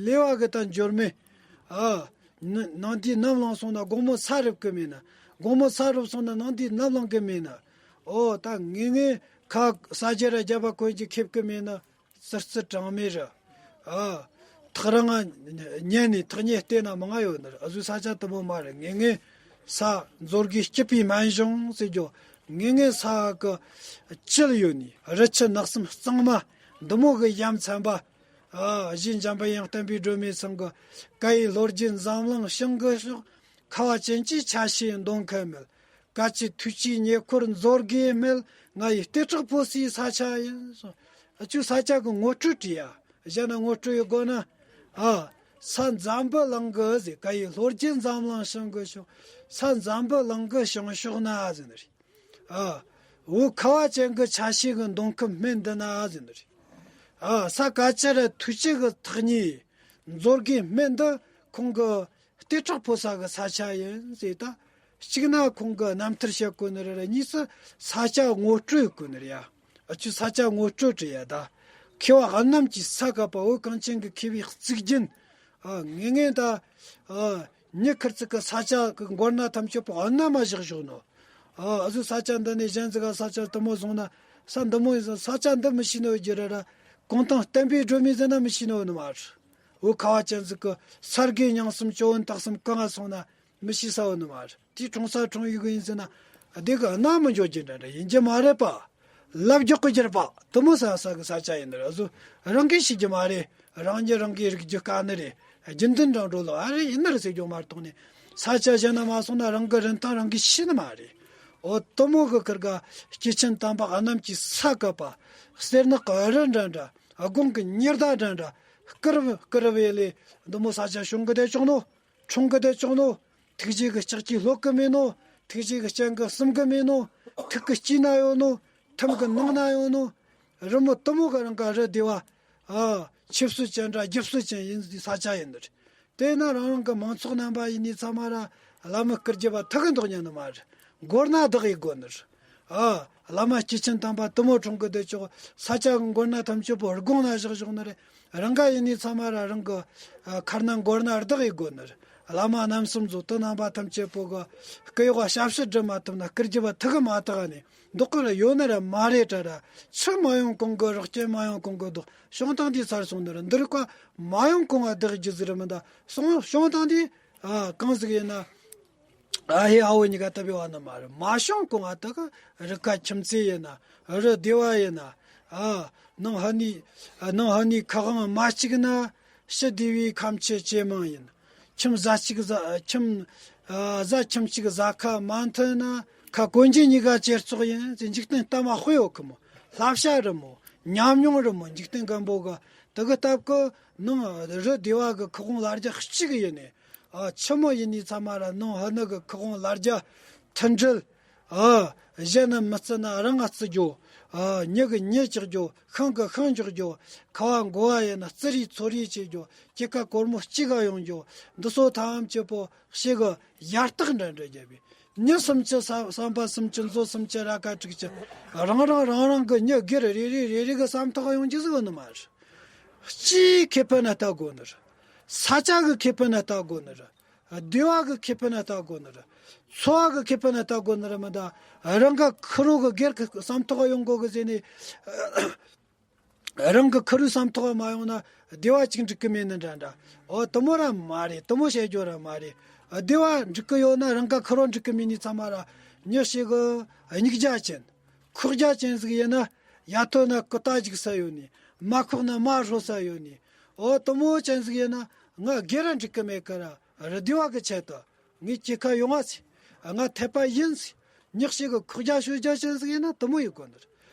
ལས་པ་གི་ད་འབྱོར་མེད། ཨ། ནི་ནང་དུས་ནམ་ལངས་སོང་ན་དགོང་མོ་ས་རུབ་གི་མེད་ན། དགོང་མོ་ས་རུབ་སོང་ན་ནང་དུས་ནམ་ལངས་གི་མེད་ན། ཨོ། ད་ངེས་ངེས་ཁ་ས་རྒྱ་ར་རྒྱབ་པ་གོན་གྱི་ཁེབས་གི་མེད་ན། ཙི་ཙི་གྲངས་མེད་རེད། ཨ། ཐག་རིང་ང་ཉན་ནས་ཐག་ཉེ་བལྟས་ན་མང་ང་ཡོད་ནི་རེད། འུ་ཟོའི་ས་ཆ་དེ་མོ་མ་རེད། ངེས་ངེས་ས་མཛོད་དགེ་སྐྱིད་པའི་སྨན་གཞུང་ཟེར་རྒྱུ། ངེས་ངེས་ས་གི་བཅུད་ཡོད་ནི་རི་ཆུ་ནགས་གསུམ་གཙང་མ་འདི་མོ་གི་ཡ་མཚན་པ། ཨ། གཞས་འཇམ་པའི་དབྱངས་བསྟན་པའི་སྒྲོན་མེ་ཚང་གི། བཀའ་ཡི་ལྷོ་རྒྱུད་འཛམ་གླིང་བྱིང་གི་ཤོག་ཁ་བ་ཅན་གྱི་ཆ་ཤས་འདོན་མཁན་མེད། བཀའ་སྤྱི་ཐུགས་ཀྱི་ཉེ་འཁོར་མཛོད་དགེ་མེད། ང་ཡི་ལྟེ་ཁྲག་ཕོ་སའི་ས་ཆ་ཡིན། ཨ། ཁྱོའི་ས་ཆ་གི་ངོ་སྤྲོད་བྲིས་ཡ། གཞན་ན་ངོ་སྤྲོད་ཡོད་དགོས་ན། ཨ། ས་འཛམ་བུ་གླིང་གི་ཟེར། བཀའ་ཡི་ལྷོ་རྒྱུད་འཛམ་གླིང་བྱིང་གི་ཤོག་ས་འཛམ་བུ་གླིང་གི་བྱང་ཕྱོགས་ན་ཟེར་ནི་རེད། ཨ། འོ་ཁ་བ་ཅན་གྱི་ཆ་ཤས་གི་འདོན་ཁུལ་སྨན་འདི་ན་ཟེར་ནི་རེད། ཨ། ས་ག་ཅི་ར་ཐུགས་རྗེ་གི་ཐག་ཉེ་མཛོད་དགེ་སྨན་འདི་ཁོང་གི་ལྟེ་ཁྲག་ཕོ་ས་གི་ས་ཆ་ཡིན་ཟེར། ད་གཅིག་ན་ཁོང་གི་རྣམ་ཐར་བཤད་གོ་ནི་རེད། གཉིས་སུ་ས་ཆ་ངོ་སྤྲོད་གོ་ནི་རེད་ཡ། ཨ། ཁྱོའི་ས་ཆ་ངོ་སྤྲོད་བྲིས་ཡ། ད་མཁས་པ་རྣམས་ཀྱི་ས་བཀབ་པ། བོད་གངས་ཅན་གྱི་མཁས་པའི་གཙུག་རྒྱན། ཨ། ངེས་ངེས་ད། ཨ། མྱི་ཁེར་ཅིག་གི་ས་ཆ་གི་མགོ་ན་ཐམས་ཅད་པོ་གནམ་མ་བཞག་བཞག་ནོ། ཨ། འུ་ཟོའི་ས་ཆ་འདི་ནས་གཞན་ཟིག་ག་ས་ཆ་དེ་མོ་སོང་ན། ས་འདི་མོ་ཡིན་ས། ས་ཆ་འདི་མི་ཤེས་ནོ་ཡོད་རྒྱུ་རེད་ར། གུང་ཐང་བསྟན་པའི་སྒྲོན་མེ་ཟེར་ན་མི་ཤེས་ནོ་ཡོད་ནི་མ་རེད། འོ་ཁ་བ་ཅན་ཟིག་གི་ས་དགེ་རྙིང་གསུམ་སྤྱོད་ཡོན་རྟགས་གསུམ་གང་ང་སོང་ན་མི་ཤེས་ས་ཡོད་ནི་མ་རེད། དེའི་འཁྲུངས་ས་འཁྲུངས་ཡུལ་གི་ཡིན་ཟེར་ན། སྡེ་གི་གནའ་མི་འཇོག་རྒྱུ་འདྲ་འདྲ་ཡིན་རྒྱུ་མ་རེད་པ། ལབ་རྒྱག་གི་རྒྱུ་རེད་པ། དེ་མོ་ས་ས་གི་ས་ཆ་ཡིན་ནི་རེད། འུ་ཟོ་རང་གིས་ཤེས་རྒྱུ་མ་རེད། རང་ཉིད་རང་གིས་རིག་རྒྱུ་དཀའ་ནི་རེད། རྒྱུན་ལྡན་རང་འགྲོ་ལོ་ཨ་རེ་ཡིན་ནི་རེད་ཟེར་རྒྱུ་མ་གཏོགས་ནས། ས་ཆ་གཞན་ན་མ་སོང་ན་རང་གི་རིན་ཐང་རང་གིས་ཤེས་ནི་མ་རེད། འོ་དེ་མོ་གི་ཁུར་ག་སྐྱེས་ཆེན་དམ་པ་རྣམས་ཀྱི་ས་བཀབ་པ། གསེར་ནག་གི་རི་འདྲ་འདྲ། དགུང་གི་ཉི་ཟླ་འདྲ་འདྲ། སྐུ་རབ་སྐུ་རབ་ཡེ་ལས་འདི་མོ་ས་ཆ་བྱུང་གི་བསྡད་ཆོག་ནོ། འཁྲུངས་གི་བསྡད་ཆོག་ནོ། ཐུགས་རྗེ་གི་ལྕགས་ཀྱུས་ལྷོད་གི་མེད་ནོ། ཐུགས་རྗེ་གི་སྤྱན་གི་གསུམ་གི་མེད་ནོ། ཐུགས་གི་དཀྱིལ་ན་ཡོད་ནོ། ཐུམ་གི་ནང་ན་ཡོད་ནོ། རི་མོ་དེ་མོ་གི་རང་ག་རི་སྡེ་བ། ཨ། ཆིབས་སྲོལ་ཅན་འདྲ་རྒྱབ་སྲོལ་ཅན་ཡིན་ས་ཆ་ཡིན་ནི་རེད། དེས་ན་རང་རང་གི་མང་ཚོགས་རྣམ་པ་ཡིན་ནི་ཚང་མ་ར་བླ་མའི་སྐུར་གྱི་བ་ཐུག་གི་འདུག་ཉན་ནི་མ་རེད། མགོ་ན་བདག་ཡི་དགོས་ནི་རེད། ཨ། བླ་མ་སྐྱེས་ཆེན་དམ་པ་དེ་མོ་འཁྲུངས་གི་བསྡད་ཆོག་ས་ཆ་གི་མགོ་ན་ཐམས་ཅད་པོ་དགུང་ན་བཞག་བཞག་ནི་རེད། རང་ག་ཡིན་ནི་ཚང་མ་ར་རང་གི། ཨ། ཁ་ན་མགོ་ན་བདག་ཡི་དགོས་ནི་རེད། བླ་མ་རྣམ་གསུམ་ཚོ་དེ་རྣམ་པ་ཐམས་ཅད་པོ་གི་སྐུ་གཡོག་ཞབས་ཕྱི་སྒྲུབ་མ་ཐུབ་ན་སྐུར་གྱི་བ་ཐུག་གི་མ་ཐག་ནི། འདུག་གི་ར་ཡོད་ནི་ར་མ་རེད་དྲ་ར། ཆུ་མ་ཡོང་གོང་གི་རི་རྐྱེན་མ་ཡོང་གོང་གི་འདུག་བྱུང་སྟངས་དེ་ཚར་སོང་ནི་ར། འདི་རིགས་ཀ་མ་ཡོང་གོང་ང་བདག་རྒྱུ་ཟིག་ར་མི་འདའ་སོང་། བྱུང་སྟངས་དེ། ཨ། གང་ཟིག་ཡིན་ན། ཨ་ཧེ་ཨ་བོ་གཉིས་ཀ་ལྟ་བུའི་བ་ནི་མ་རེད། མ་བྱུང་གོང་ང་དག་རི་ཁ་ཁྱིམ་མཚེས་ཡིན་ན། རི་སྡེ་བ་ཡིན་ན། ཨ། ནང་ཧ་ནི། ཨ། ནང་ཧ་ནི་ཁ་དབང་མ་གཅིག་ན། ཕྱི་སྡེ་བའི་ཁམས་ཆེ་ཇེ་མང་ཡིན། ཁྱིམ་བཟའ་གཅིག་བཟའ། ཁྱིམ། ཨ། བཟའ་ཁྱིམ་གཅིག་བཟའ་ཁ་མ་མཐུན་ན། ཁ་གོན་རྒྱུ་གཉིས་ཀ་ཇེ་བཙོག་ཡིན་ཟེར། འཇིག་རྟེན་གཏའ་མ་དཔེ་ཡོད་གི་མོ། བསླབ་བྱ་རེད་མོ། ཉམས་མྱོང་རེད་མོ། འཇིག་རྟེན་མགོན་པོ་གི་དེ་གི་སྟབས་ཀྱིས་ནང་རི་སྡེ་བ་གི་ཁུ་ཧོང་ལ་རྒྱ་གཅིག་ཡིན་ནས། ཨ། ཆི་མོ་ཡིན་ནི་ཚང་མ་ར་ནང་ཧི་ནི་གི་ཁུ་ཧོང་ལ་རྒྱ་མཐུན་སྒྲིལ། ཨ། གཞན་ནི་མི་བརྩི་ན་རང་ང་བརྩི་རྒྱུ། ཨ། མྱི་གི་མྱི་སྐྱོག་རྒྱུ། ཤིང་གི་ཤིང་འཇོག་རྒྱུ། ཁ་བ་མགོ་བ་ཡིན་ན་བརྩི་རེས་ཚོ་རེས་བྱེད་རྒྱུ། སྐྱེ་ཁ་སྒོར་མོ་གཅིག་ག་ཡོང་རྒྱུ། འདི་ཚོ་ཐམས་ཅད་པོ་ཞེ་གི་ཡར་ཐག་འདྲ་འདྲ་བརྒྱབ་པས། མྱི་སུམ་ཅུ་ས- བསམ་པ་སུམ་ཅུ། མཛོ་སུམ་ཅུ་ར་ཁ་དྲུག་ཅུ། རང་རང་རང་རང་གི་མྱི་སྒེར་རེ་རེ་རེ་རེ་གི་བསམ་ཐག་ཡོང་རྒྱུ་ཟིག་ཡོད་ནི་མ་རེད། སྤྱིའི་ཁེ་ཕན་ལ་ལྟ་དགོས་ནི་རེད། ས་ཆ་གི་ཁེ་ཕན་ལ་ལྟ་དགོས་ནི་རེད། སྡེ་བ་གི་ཁེ་ཕན་ལ་ལྟ་དགོས་ནི་རེད། ཚོ་བ་གི་ཁེ་ཕན་ལ་ལྟ་དགོས་ནི་རེད་མི་འདུག་རང་ག་ཁུ་རོ་གི་སྒེར་གི་བསམ་ཐག་ཡོང་དགོས་གི་ཟེར་ནས། རང་གི་ཁུ་རོའི་བསམ་ཐག་མ་ཡོང་ན་སྡེ་བ་གཅིག་འགྲིག་གི་མེད་ནི་འདྲ་འདྲ། འོ་དེ་མོ་ར་མ་རེད། དེ་མོ་བཤད་རྒྱུ་ར་མ་རེད། སྡེ་བ་འགྲིག་གི་ཡོད་ན་རང་ག་ཁུ་རོ་འགྲིག་གི་མེད་ནི་ཚང་མ་ར་མྱི་ཞིག་གི་སྙིང་རྒྱ་ཅན། ཁོག་རྒྱ་ཅན་ཟིག་ཡིན་ན། ཡ་ཐོན་ན་ཀུ་རྟ་རྒྱུག་ས་ཡོད་ནི། མ་ཁོག་ན་མ་ཧྲོ་ས་ཡོད་ནི། འོ་དེ་མོ་ཅན་ཟིག་ཡིན་ན་ང་སྒེར་ར་འགྲིག་གི་མེད་ཀི་ར། རི་སྡེ་བ་གི་ཆེད་དུ་ངས་སྐྱེ་ཁ་ཡོང་བ་ཟེར། ང་འཐད་པ་ཡིན་ཟེར། ཉག་ཞིག་གི་ཁོག་རྒྱ་ཤོད་རྒྱ་ཅན་ཟིག་ཡིན་ན་དེ་མོ་ཡོད་དགོས་ནི་རེད།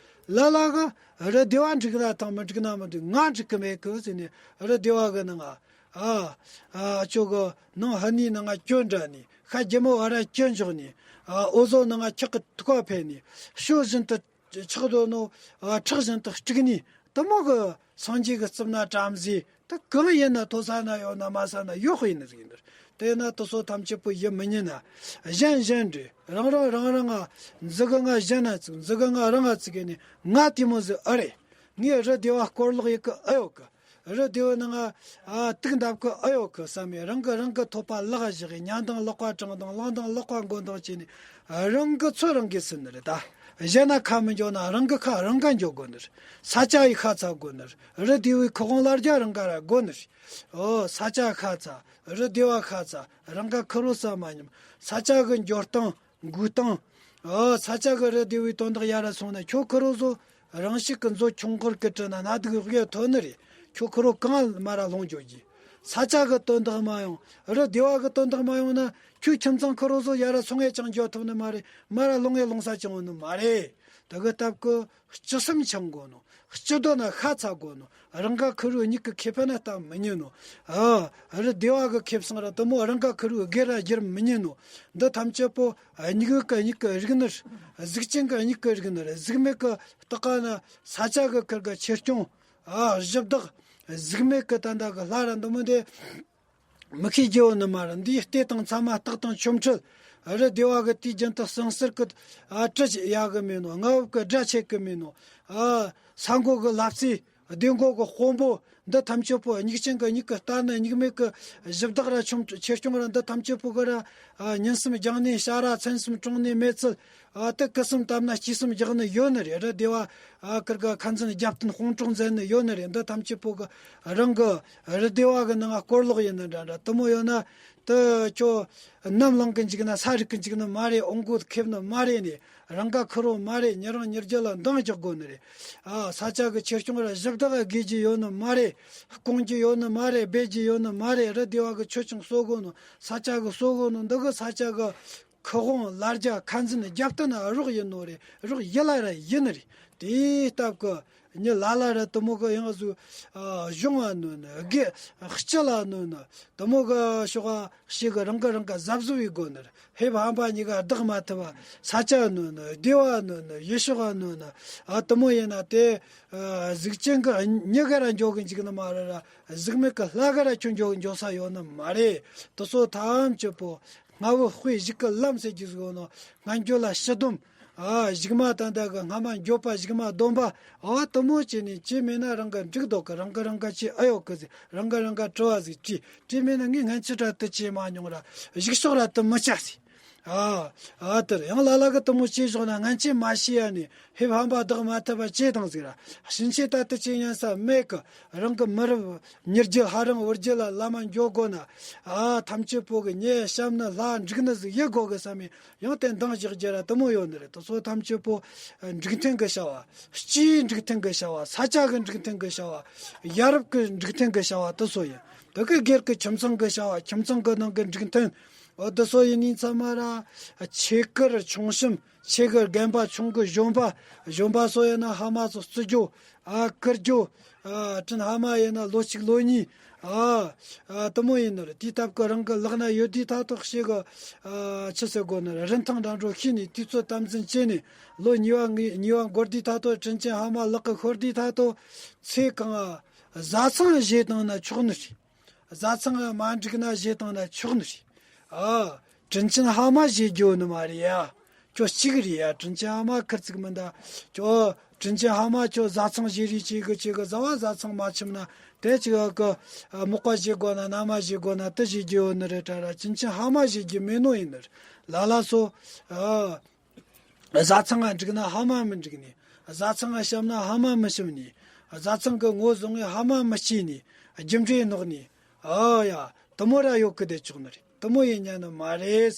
ལ་ལ་གི་རི་སྡེ་བ་འགྲིག་ན་ཐང་། མི་འགྲིག་ན་མི་འགྲིག་ང་འགྲིག་གི་མེད་ཀི་ཟེར་ནས་རི་སྡེ་བ་གི་ནང་ང་། ཨ། ཨ། ཅོ་གི་ནང་ཧ་ནི་ནང་ང་སྐྱོན་འདྲ་ནི། ཤ་རྒྱལ་མོ་བ་ར་སྐྱོན་འཇོག་ནི། ཨ། འོ་ཟོ་ནང་ང་ཁྲག་གི་ཐིགས་པ་འཕེན་ནི། ཤོ་བཞིན་དུ་ཆག་དོ་ནོ། ཨ། ཁྲག་བཞིན་དུ་དཀྲུག་ནི། དེ་མོ་གི་སངས་རྒྱས་གི་རྩིབ་ན་བྲམ་ཟེ་ད་གང་ཡིན་ན། མཐོ་ས་ན་ཡོད་ན་དམའ་ས་ན་ཡོད་ཡིན་ནི་ཟིག་ཡིན་ནི་རེད། དེ་ན་དེ་ཚོ་ཐམས་ཅད་པོ་ཡིད་མི་ཉན་ན། གཞན་གཞན་འདྲ། རང་རང་རང་རང་ང་འཛི་གི་ང་གཞན་ན་བཙུགས། འཛི་གི་ང་རང་ང་བཙུགས་གི་ནི། ང་དེ་མོ་ཟིག་ཨེ་རེད། ངས་རི་སྡེ་བ་སྐོར་ལོག་ཡེད་གི་ཨེ་ཡོད་གི། རི་སྡེ་བའི་ནང་ང་། ཨ། དུག་འདབ་གི་ཨེ་ཡོད་གི་བསམ་ཡས། རང་གི་རང་གི་ཐོད་པ་ལག་བཞག་གི། ཉལ་འདང་ལག་པ་དྲང་འདང་། ལངས་འདང་ལག་པ་འགོ་འདང་བྱས་ནས། རང་གི་ཚོད་རང་གིས་ཟིན་ནི་རེད་ད། གཞན་ན་ཁ་མི་འགྱོ་ན་རང་གི་ཁ་རང་ག་འགྱོ་དགོས་ནི་རེད། ས་ཆ་ཡི་ཤ་ཚ་དགོས་ནི་རེད། རི་སྡེ་བའི་ཁུ་ཧོང་ལ་རྒྱ་རང་ག་ར་དགོས་ནི་རེད། ཨོ། ས་ཆ་ཤ་ཚ། རི་སྡེ་བ་ཤ་ཚ། རང་ག་ཁུ་རོ་ས་མ་ཉམས། ས་ཆ་གི་འགྱོ་སྟངས་འགུལ་སྟངས། ཨོ། ས་ཆ་གི་རི་སྡེ་བའི་དོན་དག་ཡར་ར་སོང་ན། ཁྱོད་ཁུ་རོ་ཚོ་རང་ཤུགས་གི་མཛོ་ཁྱུང་འཁོར་གི་དྲུད་ན་སྣ་སྡུག་གཡོ་ཐོན་ནི་རེད། ཁྱོད་ཁུ་རོ་གང་མ་ར་ལྷུང་འགྱོ་རྒྱུ། ས་ཆ་གི་དོན་དག་མ་ཡོང་། རི་སྡེ་བ་གི་དོན་དག་མ་ཡོང་ན། ཁྱོད་ཁྱིམ་ཚང་ཁུ་རོ་ཚོ་ཡར་ར་སོང་ངས་ཅང་འགྱོ་ཐུབ་ནི་མ་རེད། མ་ར་ལྷུང་ངས་ལྷུང་ས་ཅང་ཡོང་ནི་མ་རེད། དེ་གི་སྟབས་ཀྱིས་སྤྱི་སེམས་འཆང་དགོས་ནོ། སྤྱི་དོན་ན་ཤ་ཚ་དགོས་ནོ། རང་ག་ཁུ་རོ་མྱིག་གི་ཁེ་ཕན་ན་ལྟ་མི་ཉན་ནོ། ཨ། རི་སྡེ་བ་གི་ཁེ་བཟང་ར་དེ་མོ་རང་ག་ཁུ་རོའི་སྒེར་ར་བསྒྱུར་མི་ཉན་ནོ། འདི་ཐམས་ཅད་པོ་མྱིག་གི་མྱིག་གི་རིག་ནི་རེད། གཟུགས་ཅན་གི་མྱིག་གི་རིག་ནི་རེད། གཟུགས་མེད་གི་སྟག་ཀ་ན་ས་ཆ་གི་ཁུར་གི་ཆེ་ཆུང་། ཨ། གཞི་བདག་གཟུགས་མེད་གི་ད་ལྟ་གི་ལྷ་ར་འདི་མོ་འདི་མི་ཤེས་རྒྱུ་ཡོད་ནི་མ་རེད། འདིའི་ལྟས་དང་མཚན་མ་རྟགས་དང་ཆོ་འཕྲུལ། རི་སྡེ་བ་གི་དུས་རྒྱུན་དུ་ཟང་ཟིང་གི། ཨ། དྲི་ཡག་གི་མེད་ནོ། རྔ་བབ་གི་སྒྲ་ཆད་གི་མེད་ནོ། ཨ། ས་མགོ་གི་ལབ་རྩེ། སྡེ་མགོ་གི་དཔོན་པོ། འདི་ཐམས་ཅད་པོ་མྱིག་ཅན་གི་མྱིག་གིས་ལྟ་ནི། མྱིག་མེད་གི་གཞི་བདག་ར་ཆུང་ཆེ་ཆུང་ར་འདི་ཐམས་ཅད་པོ་གི་ར། ཨ། ཉིན་གསུམ་རྒྱང་ནས་ཤ་ར། མཚན་གསུམ་གྲོངས་ནས་མེ་ཚིལ། ཨ། དེ་སྐུ་གསུམ་བཏབ་ན་སྐྱེས་གསུམ་རྒྱག་ནི་ཡོད་ནི་རེད། རི་སྡེ་བ། ཨ། ཁུར་གི་ཁ་འཛིན་རྒྱབ་རྟེན་དཔུང་གྲོགས་མཛད་ནི་ཡོད་ནི་རེད། འདི་ཐམས་ཅད་པོ་གི་རང་གི་རི་སྡེ་བ་གི་ནང་སྐོར་ལོག་ཡིན་ནི་འདྲ་འདྲ་དེ་མོ་ཡོད་ན། དེ་ཁྱོད་ནམ་ལངས་གི་འཇུག་ན་ས་རིག་གི་འཇུག་ནི་མ་རེད། འོང་གོ་ཁེབས་ནི་མ་རེད་ནི། རང་ག་ཁུ་རོ་མ་རེད། ཉེ་རང་ཉེ་རྒྱུ་ལ་འདང་རྒྱག་དགོས་ནི་རེད། ཨ། ས་ཆ་གི་ཆེ་ཆུང་ར་གཞི་བདག་གི་དགོས་རྒྱུ་ཡོད་ནི་མ་རེད། སྐོང་རྒྱུ་ཡོད་ནི་མ་རེད། སྦས་རྒྱུ་ཡོད་ནི་མ་རེད། རི་སྡེ་བ་གི་ཆེ་ཆུང་གསོ་དགོས་ནོ། ས་ཆ་གི་གསོ་དགོས་ནོ། འདི་གི་ས་ཆ་གི་ཁུ་ཧོང་ལ་རྒྱ་ཁ་འཛིན་རྒྱབ་རྟེན་རོགས་ཡིན་ནོ་རེད། རོགས་ཡིན་ལ་ར་ཡིན་ནི་རེད། དེའི་སྟབས་ཀྱིས་མྱི་ལ་ལ་ར་དེ་མོ་གི་ཡང་གཟུགས། ཨ། གཞུང་ང་གནོད་ནི། དགེ་སྤྱི་ལ་གནོད་ནི། དེ་མོ་གི་ཤོག་ཨ་ཞིག་གི་རང་གི་རང་ག་གཟབ་གཟབ་བྱེད་དགོས་ནི་རེད། ཧེ་བ་ཧམ་པ་གཉིས་ཀ་བདག་མ་ཐུབ་པ། ས་ཆ་གནོད་ནི། སྡེ་བ་གནོད་ནི། ཡུལ་ཤོག་གནོད་ནི། ཨ། དེ་མོ་ཡིན་ན་དེ། ཨ། གཟུགས་ཅན་གི་མྱི་ག་ར་འགྱོ་གི་འཇུག་ནི་མ་རེད་ར། གཟུགས་མེད་གི་ལྷ་ག་ར་ཁྱོད་འགྱོ་འགྱོ་ས་ཡོད་ནི་མ་རེད། དེ་ཚོ་ཐམས་ཅད་པོ། རྔ་བོ་དཔེ་གཞུག་གི་ལམ་ཟེར་རྒྱུ་ཟིག་ཡོད་ནོ། སྔ་འགྱོད་ལ་ཕྱི་སྡོམ། ཨ། གཞུག་མ་ད་ལྟ་གི་སྔ་མ་འགྱོད་པ་གཞུག་མ་སྡོམ་པ། ཨ། དེ་མོ་བྱས་ནས་བྱས་མེད་ན་རང་ག་འགྲིག་འདུག་གི། རང་ག་རང་ག་བྱས་ཨེ་ཡོད་གི་ཟེར། རང་ག་རང་ག་དྲི་བ་ཟིག་དྲིས། དྲིས་མེད་ན་ངས་སྔན་ཆད་ར་དེ་བྱས་མ་མྱོང་ར། གཞུག་ཕྱོགས་ར་དེ་མི་བྱ་ཟེར། ཨ། ཨ། དེར་ཡང་ལ་ལ་གི་དེ་མོ་བྱས་བཞག་ན་སྔན་ཆད་མ་བྱས་ཡ་ནས། ཧེ་བ་ཧམ་པ་བདག་མ་ཐུབ་པ་བྱས་དང་ཟིག་ར། ཕྱིན་ཆད་ད་དེ་བྱས་ཉན་ས་མེད་གི། རང་གི་མི་རབས་ཉེ་རྒྱུ་ལྷ་རིང་བར་རྒྱུ་ལ་བླ་མ་འགྱོ་དགོས་ན། ཨ། ཐམས་ཅད་པོ་གི་མྱི་བྱམས་ནི་ལྷ་འགྲིག་ནི་ཟིག་ཡེད་དགོས་གི་བསམ་ཡས་ཡང་དེ་འདང་རྒྱག་རྒྱུ་ར་དེ་མོ་ཡོད་ནི་རེད། དེ་ཚོ་ཐམས་ཅད་པོ་འགྲིག་མཐུན་གི་བྱ་བ། སྤྱིའི་འགྲིག་མཐུན་གི་བྱ་བ། ས་ཆ་གི་འགྲིག་མཐུན་གི་བྱ་བ། ཡ་རབས་གི་འགྲིག་མཐུན་གི་བྱ་བ་དེ་ཚོ་ཡིན། དེ་གི་སྒེར་གི་ཁྱིམ་ཚང་གི་བྱ་བ། ཁྱིམ་ཚང་གི་ནང་གི་འགྲིག་མཐུན། འོ་དེ་སོ་ཡིན་ནི་ཚང་མ་ར་ཆེ་ཀར་ཆུང་གཤམ། ཆེ་གི་རྒན་པ། ཆུང་གི་གཞོན་པ། གཞོན་པ་སོ་ཡིན་ན་ཕ་མ་ཚོ་བརྩི་རྒྱུ། ཨ་བཀུར་རྒྱུ། ཨ་དྲིན་ཕ་མ་ཡིན་ན་ལོ་གཅིག་ལོ་གཉིས། ཨ་ཨ་དེ་མོ་ཡིན་ནི་རེད། དེའི་སྟབས་ཀྱིས་རང་གི་ལག་ན་ཡོད་དུས་ཐ་ཐོག་ཞེ་གི། ཨ་ཆི་ཟེར་དགོས་ནི་རེད། རིན་ཐང་འདྲ་འགྲོ་ཤེས་ནས་དུས་ཚོད་དམ་འཛིན་བྱས་ནས། ལོ་གཉིས་པ་ངེ་གཉིས་པ་འགོར་དུས་ཐ་ཐོག་དྲིན་ཅན་ཕ་མ་ལག་གི་ཤོར་དུས་ཐ་ཐོག་ཚེ་གང་བཟའ་ཚང་བཞེས་བཏང་ན་ཆོག་ནི་རེད། བཟའ་ཚང་མ་འགྲིག་ན་བཞེས་བཏང་ན་ཆོག་ནི་རེད། ཨ་དྲིན་ཅན་ཕ་མ་བཞེས་རྒྱུ་ནི་མ་རེད་ཡ། ཁྱོད་གཅིག་རེད་ཡ། དྲིན་ཅན་ཕ་མ་ཁུར་ཚིག་མིན་ད། ཁྱོད་དྲིན་ཅན་ཕ་མ་ཁྱོད་བཟའ་ཚང་བཞེས་རེས་བྱེད་གི་བྱེད་གི། བཟའ་བ་བཟའ་ཚང་མ་ཁྱིམ་ན་དེ་ཅིག་གི། ཨ་མག་པ་བཞེས་དགོས་ན། མནའ་མ་བཞེས་དགོས་ན་དེ་བཞེས་རྒྱུ་ཡོད་ནི་རེད་དྲ་ར། དྲིན་ཅན་ཕ་མ་བཞེས་རྒྱུ་མེད་ནོ་ཡིན་ནི་རེད། ལ་ལ་སོ། ཨ་བཟའ་ཚང་ང་འགྲིག་ན་ཕ་མ་མི་འགྲིག་ནི། བཟའ་ཚང་ང་བཤམ་ན་ཕ་མ་མི་བཤམ་ནི། བཟའ་ཚང་གི་ངོ་བཟུང་ངས་ཕ་མ་མི་སྐྱེ་ནི། རྒྱུ་འབྲས་ནོག་ནི། ཨ་ཡ། དེ་མོ་ར་ཡོད་གི་བསྡད་ཆོག་ནི་རེད། དེ་མོ་ཡིན་ཉན་ནི་མ་རེད།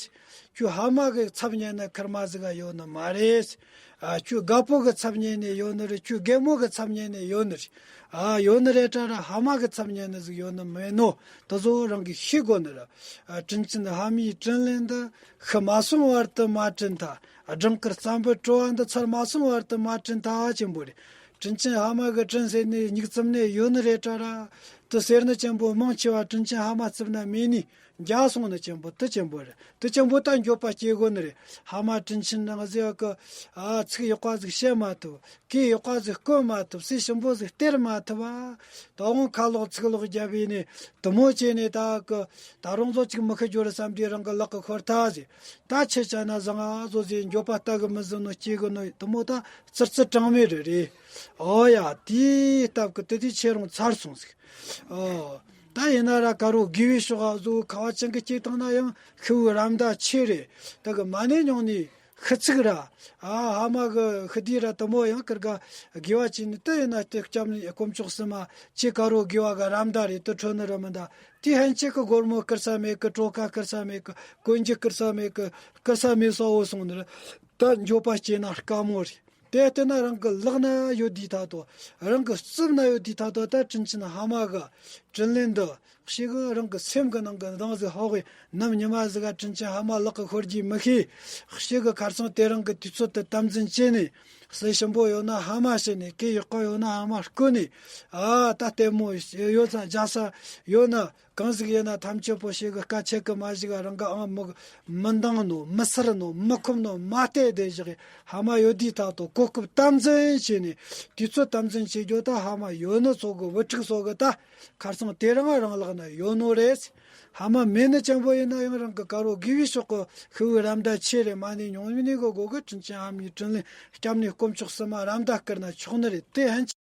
ཁྱོད་ཕ་མ་གི་ཚབ་ཉན་ནི་ཁེར་མ་ཟིག་ག་ཡོད་ནི་མ་རེད། ཨ་ཁྱོད་རྒད་པོ་གི་ཚབ་ཉན་ནི་ཡོད་ནི་རེད། ཁྱོད་རྒན་མོ་གི་ཚབ་ཉན་ནི་ཡོད་ནི་རེད། ཨ་ཡོད་ནི་རེད་དྲ་ར། ཕ་མ་གི་ཚབ་ཉན་ནི་ཟིག་ཡོད་ནི་མེད་ནོ། དེ་ཚོ་རང་གིས་ཤེས་དགོས་ནི་རེད། ཨ་དྲིན་ཅན་ཕ་མའི་དྲིན་ལན་འདི། ཤི་མ་སོང་བར་དུ་མ་དྲན་ཐལ། སྦྲང་དཀར་རྩམ་པའི་བྲོ་བ་འདི། ཚར་མ་སོང་བར་དུ་མ་དྲན་ཐལ་ཅན་པོ་རེད། དྲིན་ཅན་ཕ་མ་གི་དྲིན་ཟེར་ནི་མིག་བཙུམ་ནས་ཡོད་ནི་རེད་དྲ་ར། དེ་ཟེར་ནི་ཅན་པོ་མང་ཆེ་བ་དྲིན་ཅན་ཕ་མ་བརྩིབས་ན་མེད་ནི། འཇགས་སོང་ནི་ཅན་པོ་དེ་ཅན་པོ་རེད། དེ་ཅན་པོ་ད་འགྱོད་པ་སྐྱེ་དགོས་ནི་རེད། ཕ་མ་དྲིན་ཆེན་རང་ཟེར་གི། ཨ་ཚིག་ཡག་པ་ཟིག་བཤད་མ་ཐུབ། སྐད་ཡག་པ་ཟིག་སྐོན་མ་ཐུབ། སྲས་ཞིམ་པོ་ཟིག་སྟེར་མ་ཐུབ་པ། ད་འོང་ཁ་ལོག་ཚིག་ལོག་རྒྱབ་ཡིན་ནས་དེ་མོ་བྱས་ནས་ད་གི། ད་རུང་ཚོ་ཅིག་མི་ཤི་རྒྱུ་རེད་བསམ་དུས་རང་གི་ལག་གི་ཤོར་ཐལ་ཟེར། ད་ཁྱེད་ཅག་ན་བཟང་ང་བཟོ་ཟེར། འགྱོད་པ་ལྟ་གི་མི་བཟོད་ནོ་སྐྱེ་གི་ནོ། དེ་མོ་ད་ཙིར་ཙིར་གྲངས་མེད་རེད་རེད། ཨོ་ཡ། དེའི་སྟབས་ཀྱིས་དེ་དུས་ཁྱེད་རང་ཚར་སོང་ཟིག། ཨོ། ད་ཡིན་ན་ར་ཀ་རོ་དགེ་བའི་ཕྱོགས་ཨ་བཟོ་ཁ་བ་ཅན་གྱི་སྐྱེས་བཏང་ན་ཡང་ཤི་བོའི་ར་མདའ་ཆེ་རེད། ད་གི་མ་ཎི་མྱོང་ནི་ཤི་ཚིག་ར། ཨ་ཕ་མ་གི་ཤི་དུས་ར་དེ་མོ་ཡང་ཀིར་ག་དགེ་བ་བྱས་ནི་དེ་ཡིན་ན་དེ་སྐྱབས་གནས་དཀོན་མཆོག་གསུམ་མ་ཁྱེད་ཀ་རོ་དགེ་བ་གི་ར་མདའ་རེད། དེ་འཕྲོད་ནི་ར་མི་འདའ། དེ་ཕན་ཆད་གི་སྒོར་མོ་བསྐུར་ས་མེད་གི། གྲོ་ཁ་བསྐུར་ས་མེད་གི། གོན་རྒྱུ་བསྐུར་ས་མེད་གི། བསྐུར་ས་མེད་ས་འོ་སོང་ནི་ར། ད་འགྱོད་པ་སྐྱེས་ན་དཀའ་མོ་རེད། དེ་བལྟས་ན་རང་གི་ལག་ན་ཡོད་དུས་ཐ་དོ། རང་གི་རྩིབ་ན་ཡོད་དུས་ཐ་དོ། ད་དྲིན་ཆེན་ཕ་མ་གི་དྲིན་ལན་འདི་ཞེ་གི་རང་གི་སེམས་གི་ནང་གི་འདང་ཟིག་ཧོ་གི་ནམ་ཉི་མ་ཟིག་ག་དྲིན་ཆེན་ཕ་མ་ལག་གི་ཤོར་རྒྱུ་མི་ཤེས། ཞེ་གི་ཁར་སང་དེ་རིང་གི་དུས་ཚོད་དེ་དམ་འཛིན་བྱས་ནས། སྲས་ཞིམ་པོ་ཡོད་ན་ཕ་མ་བྱས་ནས། སྐད་ཡག་པོ་ཡོད་ན་ཕ་མ་བསྐོས་ནས། ཨ་ད་ལྟད་མོ་ཡོད་ས་རྒྱག་ས་ཡོད་ན། གང་ཟིག་ཡིན་ན་ཐམས་ཅད་པོ་ཞེ་གི་སྐད་ཆ་གི་མ་ཞིག་རང་གི་ཨང་མི་མི་འདང་ནོ། མི་སེར་ནོ། མི་ཁོམ་ནོ། མ་བལྟས་བསྡད་བཞག་ཕ་མ་ཡོད་དུས་ཐག་ཏུ་གོ་སྐབས་དམ་འཛིན་བྱས་ནས། དུས་ཚོད་དམ་འཛིན་བྱེད་རྒྱུ་ད་ཕ་མ་ཡོད་ནི་ཚོ་གི་བུ་ཕྲུག་ཚོ་གི་ད་ཁར་སང་དེ་རིང་རང་ལག་ན་ཡོད་ནོ་རེད། ཕ་མ་མེད་ནི་ཅན་པོ་ཡིན་ན་ཡང་རང་གི་ཀ་རོ་དགེ་བའི་ཕྱོགས་གི་ཤི་བོའི་ར་མདའ་ཆེ་རེད། མ་ཎི་མྱོང་ཡོད་ནི་གི་སྒོ་གི་དྲིན་ཆེན་ཕ་མའི་དྲིན་ལན་སྐྱབས་གནས་དཀོན་མཆོག་གསུམ་མ་ར་མདའ་བསྐུར་ན་ཆོག་ནི་རེད། དེ་ཕན་